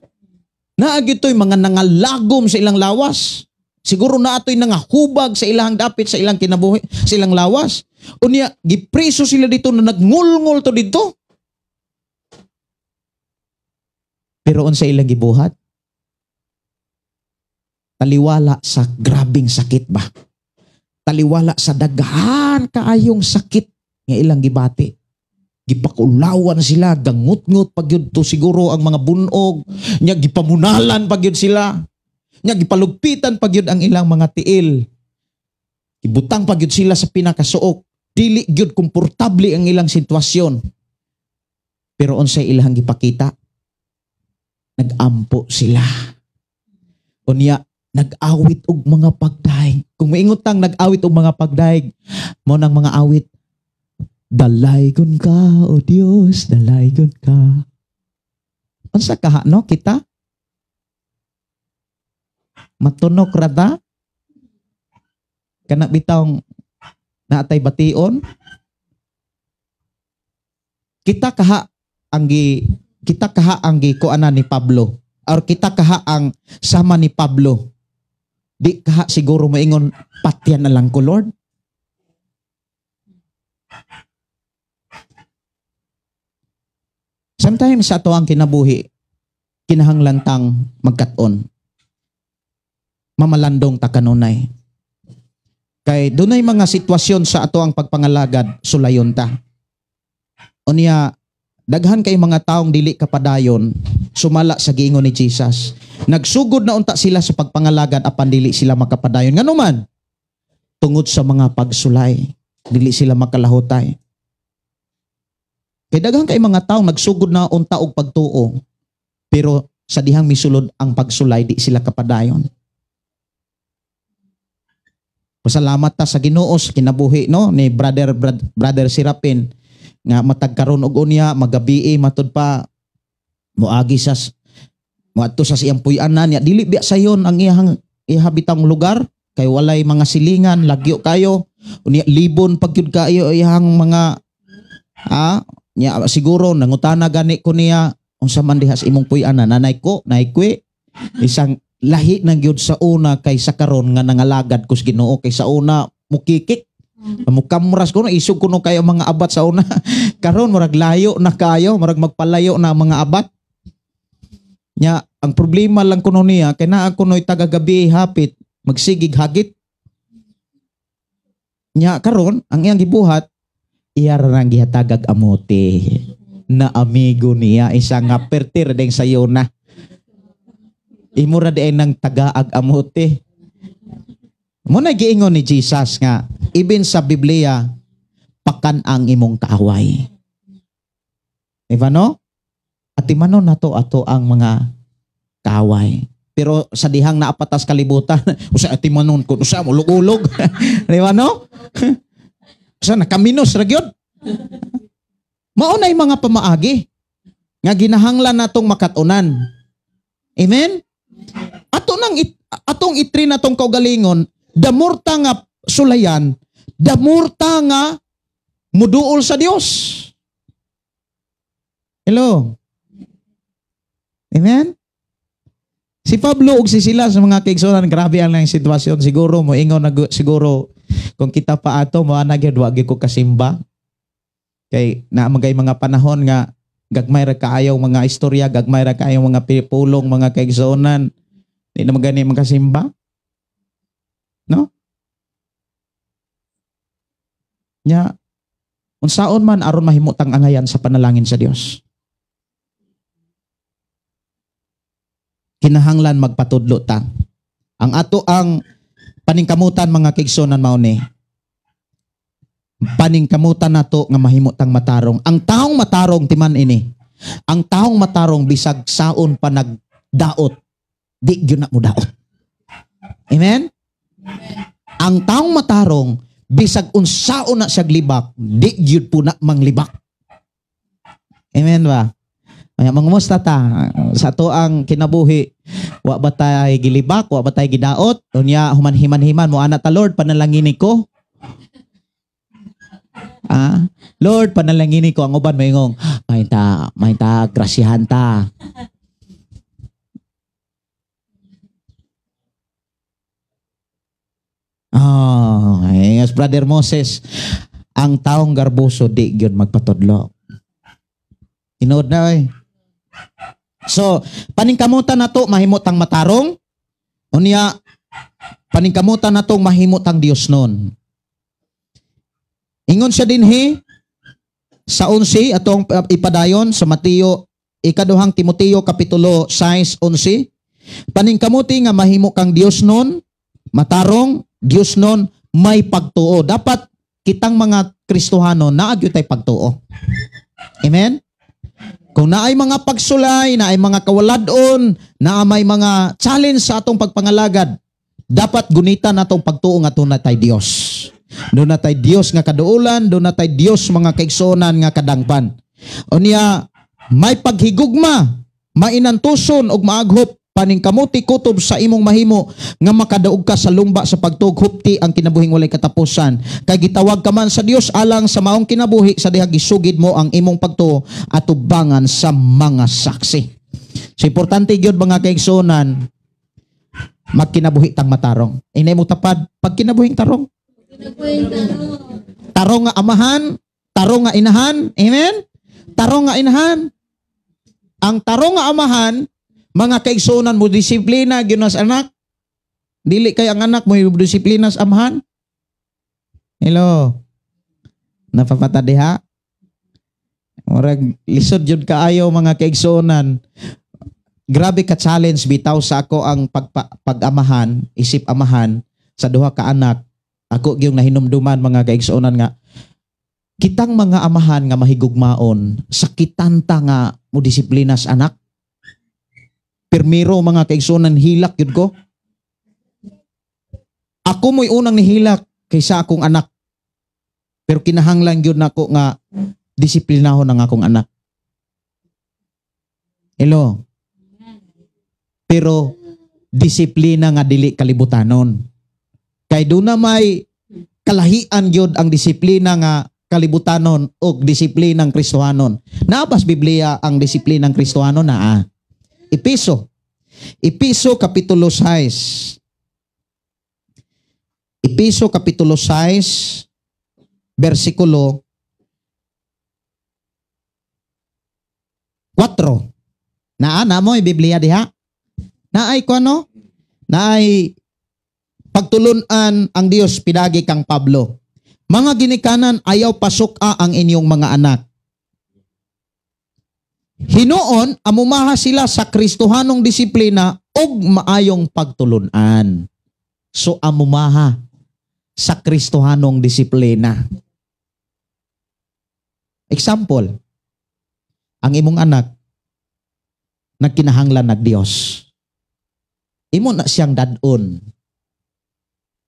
Speaker 2: Naa gyud to'y mga nangalagom sa ilang lawas. Siguro naa to'y nangahubag sa ilang dapit sa ilang kinabuhi, sa ilang lawas. Unya, gipreso sila dito na nagngulngol to dito. Pero unsa ilang gibuhat? Taliwala sa grabing sakit ba? Taliwala sa daghan kaayong sakit nga ilang gibati. Gipakulawan sila, gangutngot pagyud to siguro ang mga bunog, nya gipamunalan pagyud sila. Nya gipalugpitan pagyud ang ilang mga tiil. Gibutang pagyud sila sa pinakasuok. Dili gyud komportable ang ilang sitwasyon. Pero unsay ilang gipakita? Nag-ampo sila. Unya, nag-awit og mga pagdaig. Kung maingot tang nag-awit og mga pagdaig, mo nang mga awit, "Dalaygon ka, O Dios, dalaygon ka." Unsa kaha no kita? Matunok ra ta? Kana bitawng naatay bation? Kita kaha ang gikuanan ni Pablo or kita kaha ang sama ni Pablo. Di kaha siguro maingon, "Patyan na lang ko, Lord." Sometimes sa ato ang kinabuhi, kinahanglan tang magkat-on. Mamalandong ta kanunay. Kay dunay mga sitwasyon sa ato ang pagpangalagad, sulayon ta. Unya, daghan kay mga taong dili kapadayon sumala sa giingon ni Jesus. Nagsugod na unta sila sa pagpangalagad apan dili sila makapadayon. Ngano man? Tungod sa mga pagsulay, dili sila makalahutay. Kay daghan kay mga taong nagsugod na unta og pagtuo, pero sa dihang misulod ang pagsulay, di sila kapadayon. Pasalamat ta sa Ginoo sa kinabuhi no ni brother Serapin nga matag karon og unya magabii matud pa moagi sa moadto sa siyang puy-anan niya. Dili biya sayon ang iyang ihabitang lugar kay walay mga silingan, lagyo kayo. Unya libon pagyud kayo iyang mga niya. Siguro nangutana gani ko niya, "Unsa man diha sa imong puy-anan, nanay ko, naikwi?" Isang lahi na gyud sa una kay sa karon nga nangalagad ko sa Ginoo, kay sa una mukikik, mukamras ko no, isog kuno kayo mga abat sa una. Karon murag layo na kayo, murag magpalayo na ang mga abat. Nya ang problema lang kuno niya kay naa kuno'y taga-gabi hapit magsigig hagit. Nya karon ang iyang gibuhat, iya ra nang gihatagag amote na amigo niya, isa nga pertir ding sayo na. Imo ra di nang tagaag amote. Mo na giingon ni Jesus nga ibin sa Biblia, pakan ang imong kaaway. Diba no? Atimanon nato ato ang mga kaaway. Pero sa dihang naapatas kalibutan, usa atimanon ko, usa mulog-ulog. Diba no? Usa nakaminos ra gyud. Mao nay mga pamaagi nga ginahanglan natong makatunan. Amen? Ato nang atong itri natong kaugalingon, damurta nga sulayan, damurta nga muduol sa Dios. Hello? Amen? Si Pablo ug si Silas, mga kaigsuonan, grabe ang lang sitwasyon siguro mo ingon na siguro kung kita pa ato mo ana gyud, wa gyud ko kasimba. Kay naa magay mga panahon nga gagmay ra kaayo mga istorya, gagmay ra kaayo mga pulong, mga kaigsuonan. Di na magani makasimba. No? Nya unsaon man aron mahimo tang angayan sa panalangin sa Dios? Kinahanglan magpatudlo ta. Ang ato ang paningkamutan, mga kaigsuonan, mao ni paningkamutan nato nga mahimo tang matarong. Ang taong matarong timan ini. Ang taong matarong bisag saon pa nagdaot, di gyud na mo daot. Amen? Ang taong matarong bisag unsaon na siya libak, di gyud po na manglibak. Amen ba? Kaya mangumusta ta sa ato ang kinabuhi, wa ba tay gilibak, wa ba tay gidaot? Unya human-himan-himan mo ana ta, "Lord, panalangini ko. Ah, Lord, panalangini ko." Ang uban moingong, "May ta, may ta, grasyahan ta." Oh, as Brother Moses, ang taong garboso di gyud magpatudlo. Tinuod na oy. So, paningkamutan nato mahimo tang matarong. Unya paningkamutan nato mahimo tang Dios nun. Ingon siya dinhi sa 11 atong ipadayon sa Mateo, ikaduhang Timoteo kapitulo 6:11. Paningkamuti nga mahimo kang Dios nun, matarong, Dios nun, may pagtuo. Dapat kitang mga Kristohano naa gyud tay pagtuo. Amen? Kung naay mga pagsulay, naay mga kawaladon, naa may mga challenge sa atong pagpangalagad, dapat gunitan natong pagtuo nga doon na tay Dios. Doon na tay Dios nga kaduolan, doon na tay Dios, mga kaigsuonan, nga kadangpan. Unya, may paghigugma, mainantuson og maaghop, paningkamuti kutob sa imong mahimo nga makadaog ka sa lumba sa pagtuo, hupti ang kinabuhing walay katapusan. Kay gitawag ka man sa Dios alang sa maong kinabuhi sa diha gisugid mo ang imong pagtuo atubangan sa mga saksi. So importante gyud, mga kaigsuonan, magkinabuhi tang matarong. Inay mo tapad pag kinabuhing tarong. Tarong nga amahan, tarong nga inahan, amen? Tarong nga inahan. Ang tarong nga amahan, mga kaigsuonan, mo disiplina gyud sa anak. Dili kay ang anak mo disiplina sa amahan. Hello. Napapata diha? Murag lisod jud kaayo, mga kaigsuonan. Grabe ka challenge bitaw sa ako ang pag-amahan, isip amahan sa duha ka anak. Ako gyung nahinumduman, mga kaigsuonan, nga kitang mga amahan nga mahigugmaon, sakitan ta nga mo disiplina sa anak. Pirmiro, mga kaigsuonan, hilak yun ko. Ako mo'y unang nihilak kaysa akong anak. Pero kinahanglan yun nako nga disiplinahon ang akong anak. Hello. Pero disiplina nga dili kalibutanon. Kay doon na may kalahian yun ang disiplina nga kalibutanon o disiplinang Kristohanon. Naabas Biblia ang disiplinang Kristohanon na ah. Episo. Episo Kapitulo 6. Episo Kapitulo 6, versikulo 4. Naa na mo Biblia diha? Naay ko ano? Naay pagtulunan ang Dios pidagi kang Pablo. Mga ginikanan, ayaw pasuka ang inyong mga anak. Hinuon, amumaha sila sa Kristohanong disiplina ug maayong pagtulunan. So amumaha sa Kristohanong disiplina. Example, ang imong anak nagkinahanglan nag Dios. Imo na siyang dadon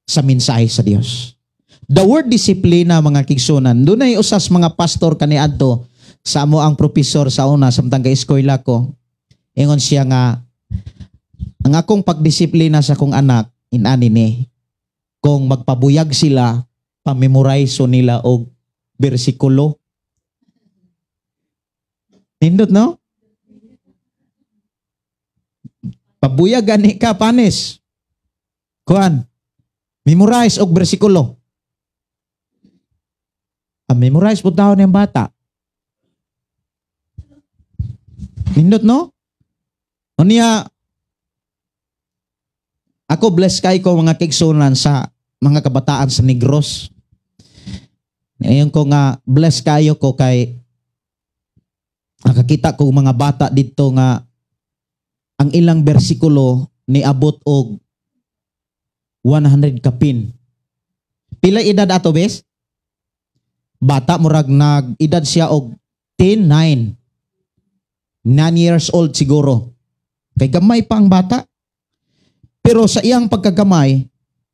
Speaker 2: sa mensahe sa Dios. The word disiplina, mga kigsunan, dunay usas mga pastor kaniadto Sa amo ang professor sa una, samtang kay eskwela ko, ingon siya nga ang akong pagdisiplina sa akong anak inani ni, kung magpabuyag sila, pamemorize nila og bersikulo. Nindot, no? Pabuyag gani ka, panis. Kuan, memorize og bersikulo. Ah, memorize po tao ng bata. Nindot, no? Unya, ako bless kay ko, mga kaigsunan, sa mga kabataan sa Negros. Ngayon ko nga bless kayo ko kay nakakita ko mga bata dito nga ang ilang bersikulo niabot og 100 kapin. Pila edad ato, bes? Bata, murag nag edad siya og 10, 9. 9 years old siguro. Kay gamay pa ang bata. Pero sa iyang pagkagamay,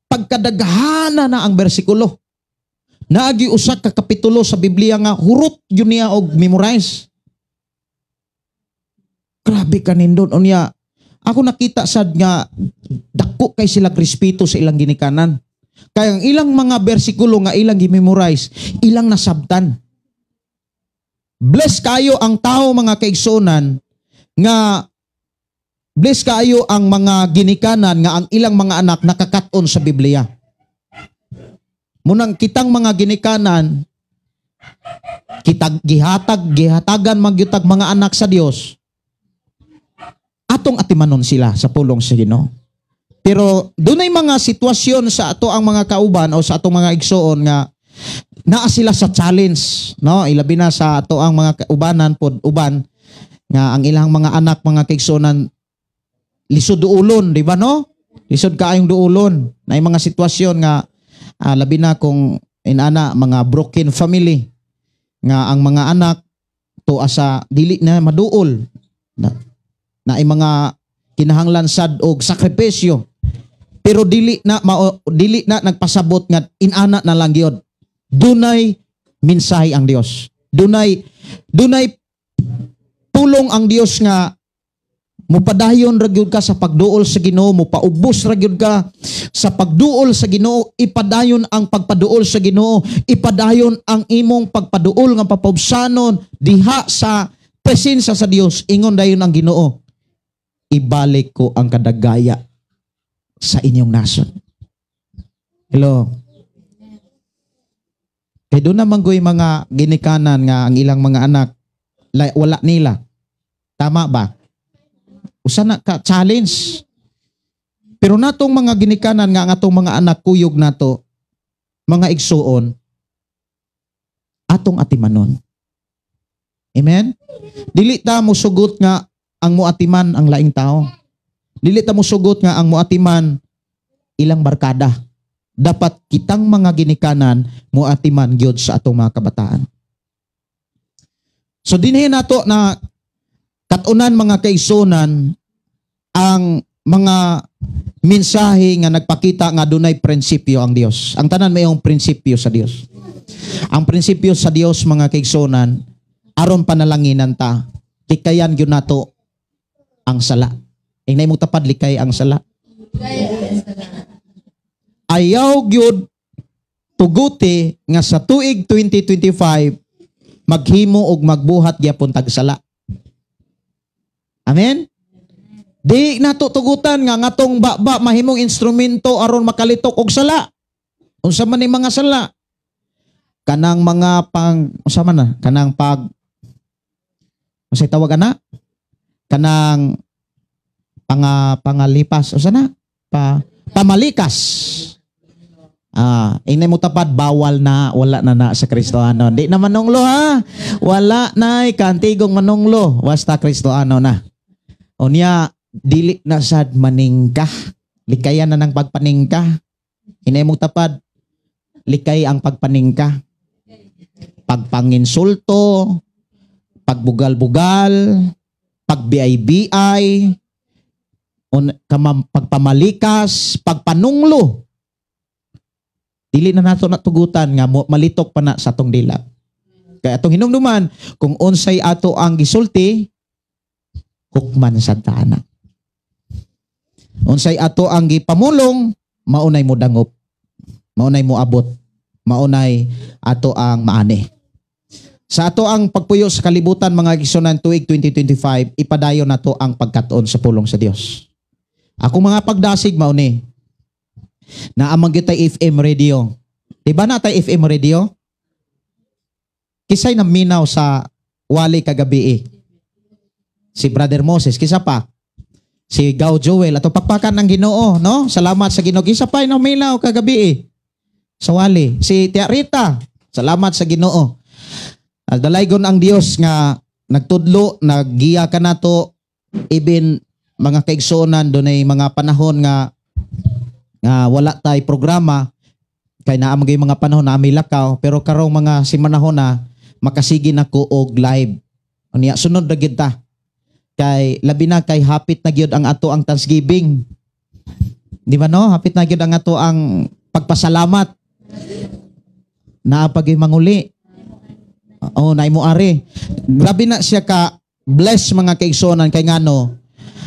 Speaker 2: pagkadaghana na ang bersikulo. Naagi usa ka kapitulo sa Biblia nga hurot yun niya og memorize. Grabe ka nindot. Unya, ako nakita sad nga dako kay sila respeto sa ilang ginikanan. Kaya ang ilang mga bersikulo nga ilang gi-memorize, ilang nasabtan. Bless kayo ang tao, mga kaigsunan, nga bless kayo ang mga ginikanan nga ang ilang mga anak nakakat-on sa Biblia. Munang kitang mga ginikanan, kita gihatagan magyutag mga anak sa Dios. Atong atimanon sila sa pulong sa Ginoo. Pero dunay mga sitwasyon sa ato ang mga kauban o sa atong mga igsoon nga naa sila sa challenge, no? Ilabi na sa ato ang mga kaubanan pod uban nga ang ilang mga anak, mga kaigsuonan, lisod duulon, di ba, no? Lisod kaayong duulon. Naay mga sitwasyon nga labi na kung inana mga broken family nga ang mga anak to asa dili na maduol na, naay mga kinahanglan sad og sakripisyo, pero dili na nagpasabot nga inana na lang gyud. Dunay mensahe ang Dios, dunay pulong ang Dios nga mupadayon ra gyud ka sa pagduol sa Ginoo, mupaubos ra gyud ka sa pagduol sa Ginoo. Ipadayon ang pagpaduol sa Ginoo, ipadayon ang imong pagpaduol nga papaubsanon diha sa presensya sa Dios. Ingon dayon ang Ginoo, ibalik ko ang kadagaya sa inyong nasod. Hello. Kay doon naman goy mga ginikanan nga ang ilang mga anak wala nila. Tama ba? Usa na ka challenge. Pero natong mga ginikanan nga ang atong mga anak kuyog nato, mga igsuon, atong atimanon. Amen? Dili ta mosugot nga ang muatiman ang laing tao. Dili ta mosugot nga ang muatiman ilang barkada. Dapat kitang mga ginikanan muatiman gyud sa atong mga kabataan. So dinhi nato na katunan, mga kaigsunan, ang mga mensahe nga nagpakita nga dunay prinsipyo ang Dios. Ang tanan mayong prinsipyo sa Dios. Ang prinsipyo sa Dios, mga kaigsunan, aron panalanginan ta, likayan gyud nato ang sala. Ingna imong tapad, likay ang sala. Ayaw gyud tuguti nga sa tuig 2025 maghimo og magbuhat gyapon tag sala. Amen? Di nato tugutan nga ngatong baba mahimong instrumento aron makalitok og sala. Unsa man ni mga sala? Kanang mga pang unsa man na? Kanang pag unsay tawag ana? Kanang pangalipas unsa na? Pamalikas. Ingna mo tapad, bawal na, wala na na sa Kristohano. Di na manunglo ha. Wala na kantigong manunglo, basta Kristohano na. Unya dili na sad maningka. Likayan na ng pagpaningka. Ingna mo tapad, likay ang pagpaningka. Pagpanginsulto, pagbugal-bugal, pagbi-bi, pagpamalikas, pagpanunglo. Dili na nato natugutan nga malitok pa na sa atong dila. Kaya atong hinumduman, kung unsay ato ang gisulti, hukman sa taana. Unsay ato ang gipamulong, maunay mo dangop, maunay mo abot, maunay ato ang maani. Sa ato ang pagpuyo sa kalibutan, mga igsuonan, tuig 2025, ipadayon nato ang pagkat-on sa pulong sa Dios. Ako mga pagdasig mauni. Naa man gyud tay FM radio. Di ba naa tay FM radio? Kisay naminaw sa wali kagabi eh? Si Brother Moses, kisa pa? Si Gao Joel, ato pakpakan ng Ginoo, no? Salamat sa Ginoo. Kisa pa naminaw kagabi eh sa wali? Si Tia Rita, salamat sa Ginoo. Dalaygon ang Dios nga nagtudlo, naggiya ka nato, even mga kaigsuonan, dunay mga panahon nga nga wala tay programa kay naa man gyud mga panahon na ami lakaw, pero karong mga simanahon na makasigi na ko og live. Unya sunod ra gyud ta. Kay labi na kay hapit na gyud ang ato ang Thanksgiving. Di ba, no? Hapit na gyud ang ato ang pagpasalamat. Naa pa gyud manguli. Oh, naay mo ari. Grabe na siya ka bless, mga kaigsuonan, kay ngano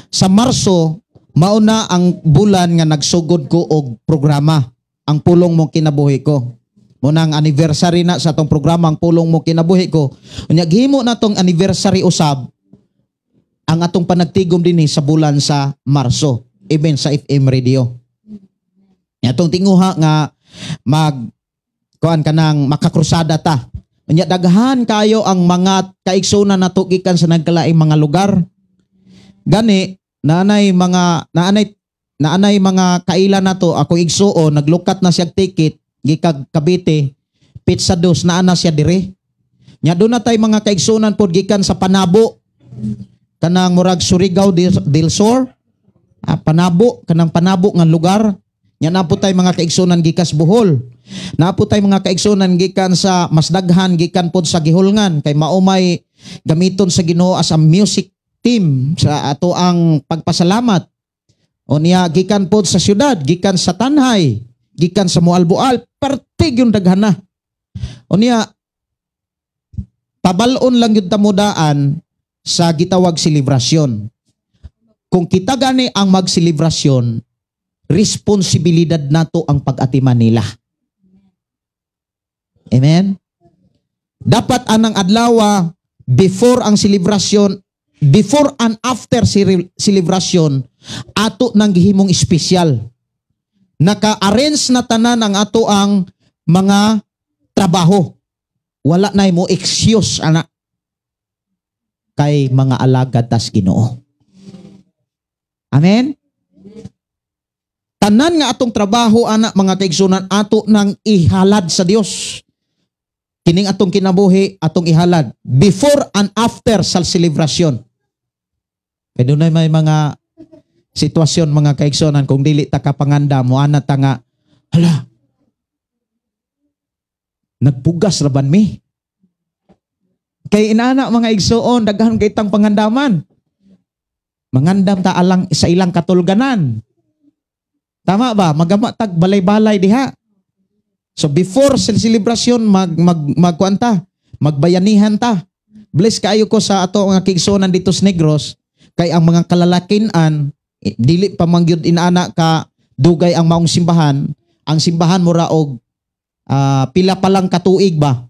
Speaker 2: sa Marso mauna ang bulan nga nagsugod ko og programa, Ang Pulong Mo Kinabuhi Ko. Muna ang anniversary na sa atong programa, Ang Pulong Mo Kinabuhi Ko. Unya gihimo na tong anniversary usab ang atong panagtigom dinhi sa bulan sa Marso, even sa FM radio. Atong tinguha nga mag kuan kanang makakrusada ta. Unya daghan kayo ang mga kaigsunan nato gikan sa nagkalaing mga lugar. Gani naanay mga kaila nato, ako igsuon, naglukat na siya ticket gikag Cavite, petsa 2 naa na siya dire. Nya doon na tay mga kaigsunan pod gikan sa Panabo, kanang murag Surigao del Sur, Panabo, kanang Panabo nga lugar. Nya naa po tay mga kaigsunan gikas Bohol. Naa po tay mga kaigsunan gikan sa mas daghan gikan pod sa Gihulngan kay maumay gamiton sa Ginoo as a music team sa ato ang pagpasalamat. O niya gikan pod sa syudad, gikan sa Tanjay, gikan sa Moalboal, pertig yung daghan na. O niya pabalon lang yung tamudaan sa gitawag selebrasyon. Kung kita gani ang magselebrasyon, responsibilidad nato ang pag-atiman nila. Amen? Dapat anang adlawa before ang selebrasyon, before and after selebrasyon, ato nang gihimong espesyal. Naka-arrange na tanan ang ato ang mga trabaho. Wala na mo excuse ana kay mga alagad tas Ginoo. Amen? Tanan nga atong trabaho ana, mga kaigsunan, ato nang ihalad sa Dios. Kining atong kinabuhi atong ihalad before and after sa selebrasyon. Kay dunay may mga sitwasyon, mga kaigsunan, kung dili ta kapanganda mo ana ta nga, "Hala, nagpugas ra ban mi?" Kay inana, mga igsuon, daghan kay tang pangandaman. Mangandam ta alang sa ilang katulganan. Tama ba? Magama tag balay-balay diha. So before sa selebrasyon, mag mag magkuan ta, magbayanihan ta. Bless kaayo ko sa ato nga kaigsuonan dito sa Negros kay ang mga kalalakinan eh, dili pa man gyud inaana ka dugay ang maong simbahan. Ang simbahan mura og pila pa lang katuig ba.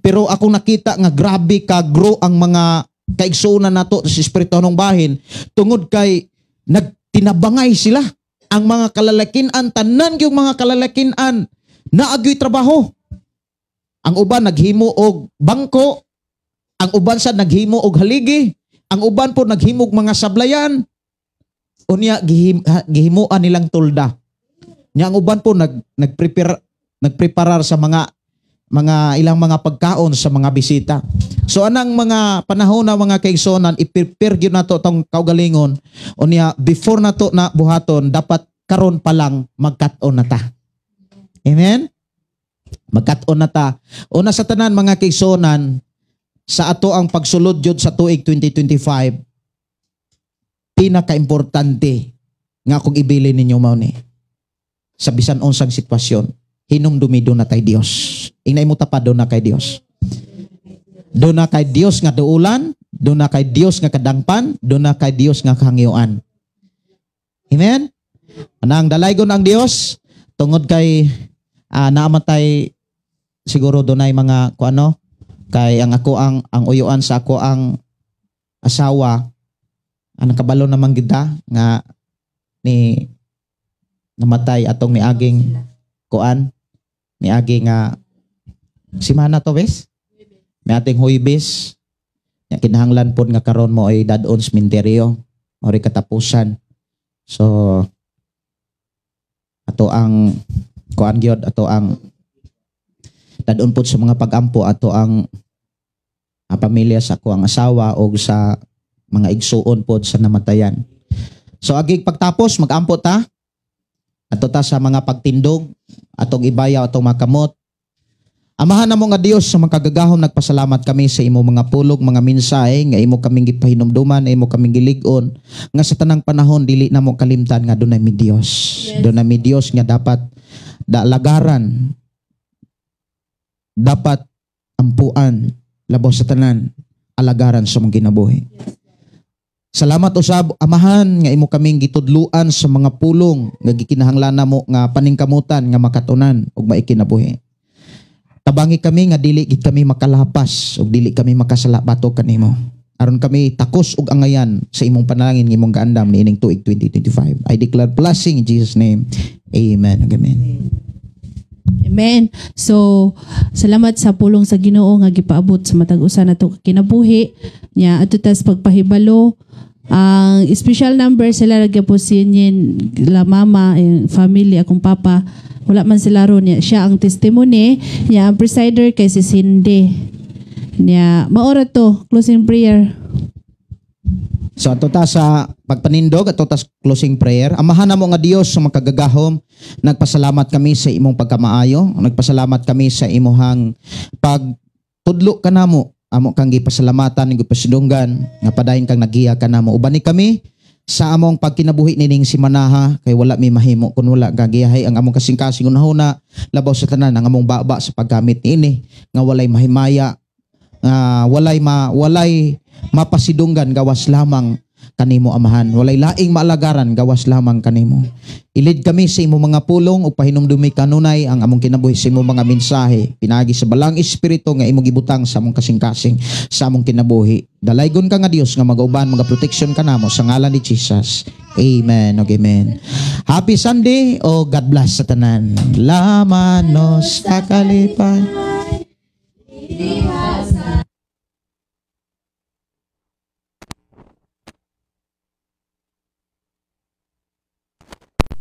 Speaker 2: Pero ako nakita nga grabe ka grow ang mga kaigsuonan nato sa espirituhanong bahin tungod kay nagtinabangay sila. Ang mga kalalakinan, tanan yung mga kalalakinan naagyoy trabaho. Ang uban naghimo og bangko, ang uban sa naghimo og haligi, ang uban po naghimo og mga sablayan. Unya gihimuan nilang tulda. Nya ang uban po nag nagprepare nagpreparar sa mga ilang mga pagkaon sa mga bisita. So anang mga panahon na, mga kaigsuonan, i-prepare gyud nato tong kaugalingon. Unya before nato na buhaton, dapat karon pa lang magkat-on na ta. Amen? Magkat-on na ta. Una sa tanan, mga kaigsuonan, sa ato ang pagsulod jud sa tuig 2025, pinakaimportante nga akong ibilin ninyo mao ni sa bisan unsang sitwasyon, hinumdumi duna tay Dios. Ingnay mo tapad, duna kay Dios. Doon na kay Dios nga duulan, doon na kay Dios nga kadangpan, doon na kay Dios nga kahangyuan. Amen? Anang dalaygon ang Dios tungod kay naamatay siguro dunay mga kuano kay ang ako ang uyuan sa ako ang asawa ang nakabalo naman gid nga ni namatay atong miaging kuan miagi nga simana to bes miating Huwebes nya kinahanglan pod nga karon mo ay dadon sementeryo ori katapusan. So ato ang kuan gyud ato ang dadon pod sa mga pagampo ato ang pamilya sa ako ang asawa og sa mga igsuon pod sa namatayan. So agig pagtapos magampo ta ato ta sa mga pagtindog atong ibayaw atong makamot. Amahan namo nga Dios sa makagagahom, nagpasalamat kami sa imo mga pulog, mga mensahe nga imo kaming gipahinumduman, imo kaming gilig-on nga sa tanang panahon dili namo kalimtan nga dunay mi Dios.
Speaker 3: Yes.
Speaker 2: Dunay mi Dios nga dapat dalagaran, dapat ampuan, labaw sa tanan alagaran sa mong kinabuhi.
Speaker 3: Yes.
Speaker 2: Salamat usab Amahan nga imo kaming gitudluan sa mga pulong nga gikinahanglan namo nga paningkamutan nga makatunan ug maikinabuhi. Tabangi kami nga dili gid kami makalapas ug dili kami makasala batok kanimo. Aron kami takos og angayan sa imong panalangin nga imong gaandam niining tuig 2025. I declare blessing in Jesus name. Amen. Amen.
Speaker 3: Amen. So, salamat sa pulong sa Ginoo nga gipaabot sa matag usa nato ka kinabuhi nya adto tas pagpahibalo ang special number sila ra gyapon si Nyen la mama yung family akong papa wala man sila ron niya siya ang testimony niya ang presider kay si Cindy niya maora to closing prayer.
Speaker 2: So ato ta sa pagpanindog, ato ta sa closing prayer. Amahan namo nga Dios sa makagagahom, nagpasalamat kami sa imong pagkamaayo, nagpasalamat kami sa imuhang pagtudlo kanamo. Amo kang gipasalamatan ug gipasidunggan nga padayon kang nagiya kanamo. Ubani kami sa among pagkinabuhi nining simanaha kay wala mi mahimo kun wala ka giyahay ang among kasing-kasing hunahuna labaw sa tanan ang among baba sa paggamit niini nga walay mahimaya, nga walay mapasidunggan gawas lamang kanimo Amahan, walay laing maalagaran gawas lamang kanimo. Ilid kami sa imong mga pulong ug pahinumdumi kanunay ang among kinabuhi sa imong mga mensahe pinaagi sa balang espiritu nga imong gibutang sa among kasing-kasing sa among kinabuhi. Dalaygon ka nga Dios nga magauban, mga protection kanamo sa ngalan ni Jesus. Amen ug amen. Happy Sunday o God bless sa tanan. Lamanos sa kalipay.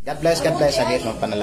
Speaker 2: God bless, God bless. Agis magpanalangin.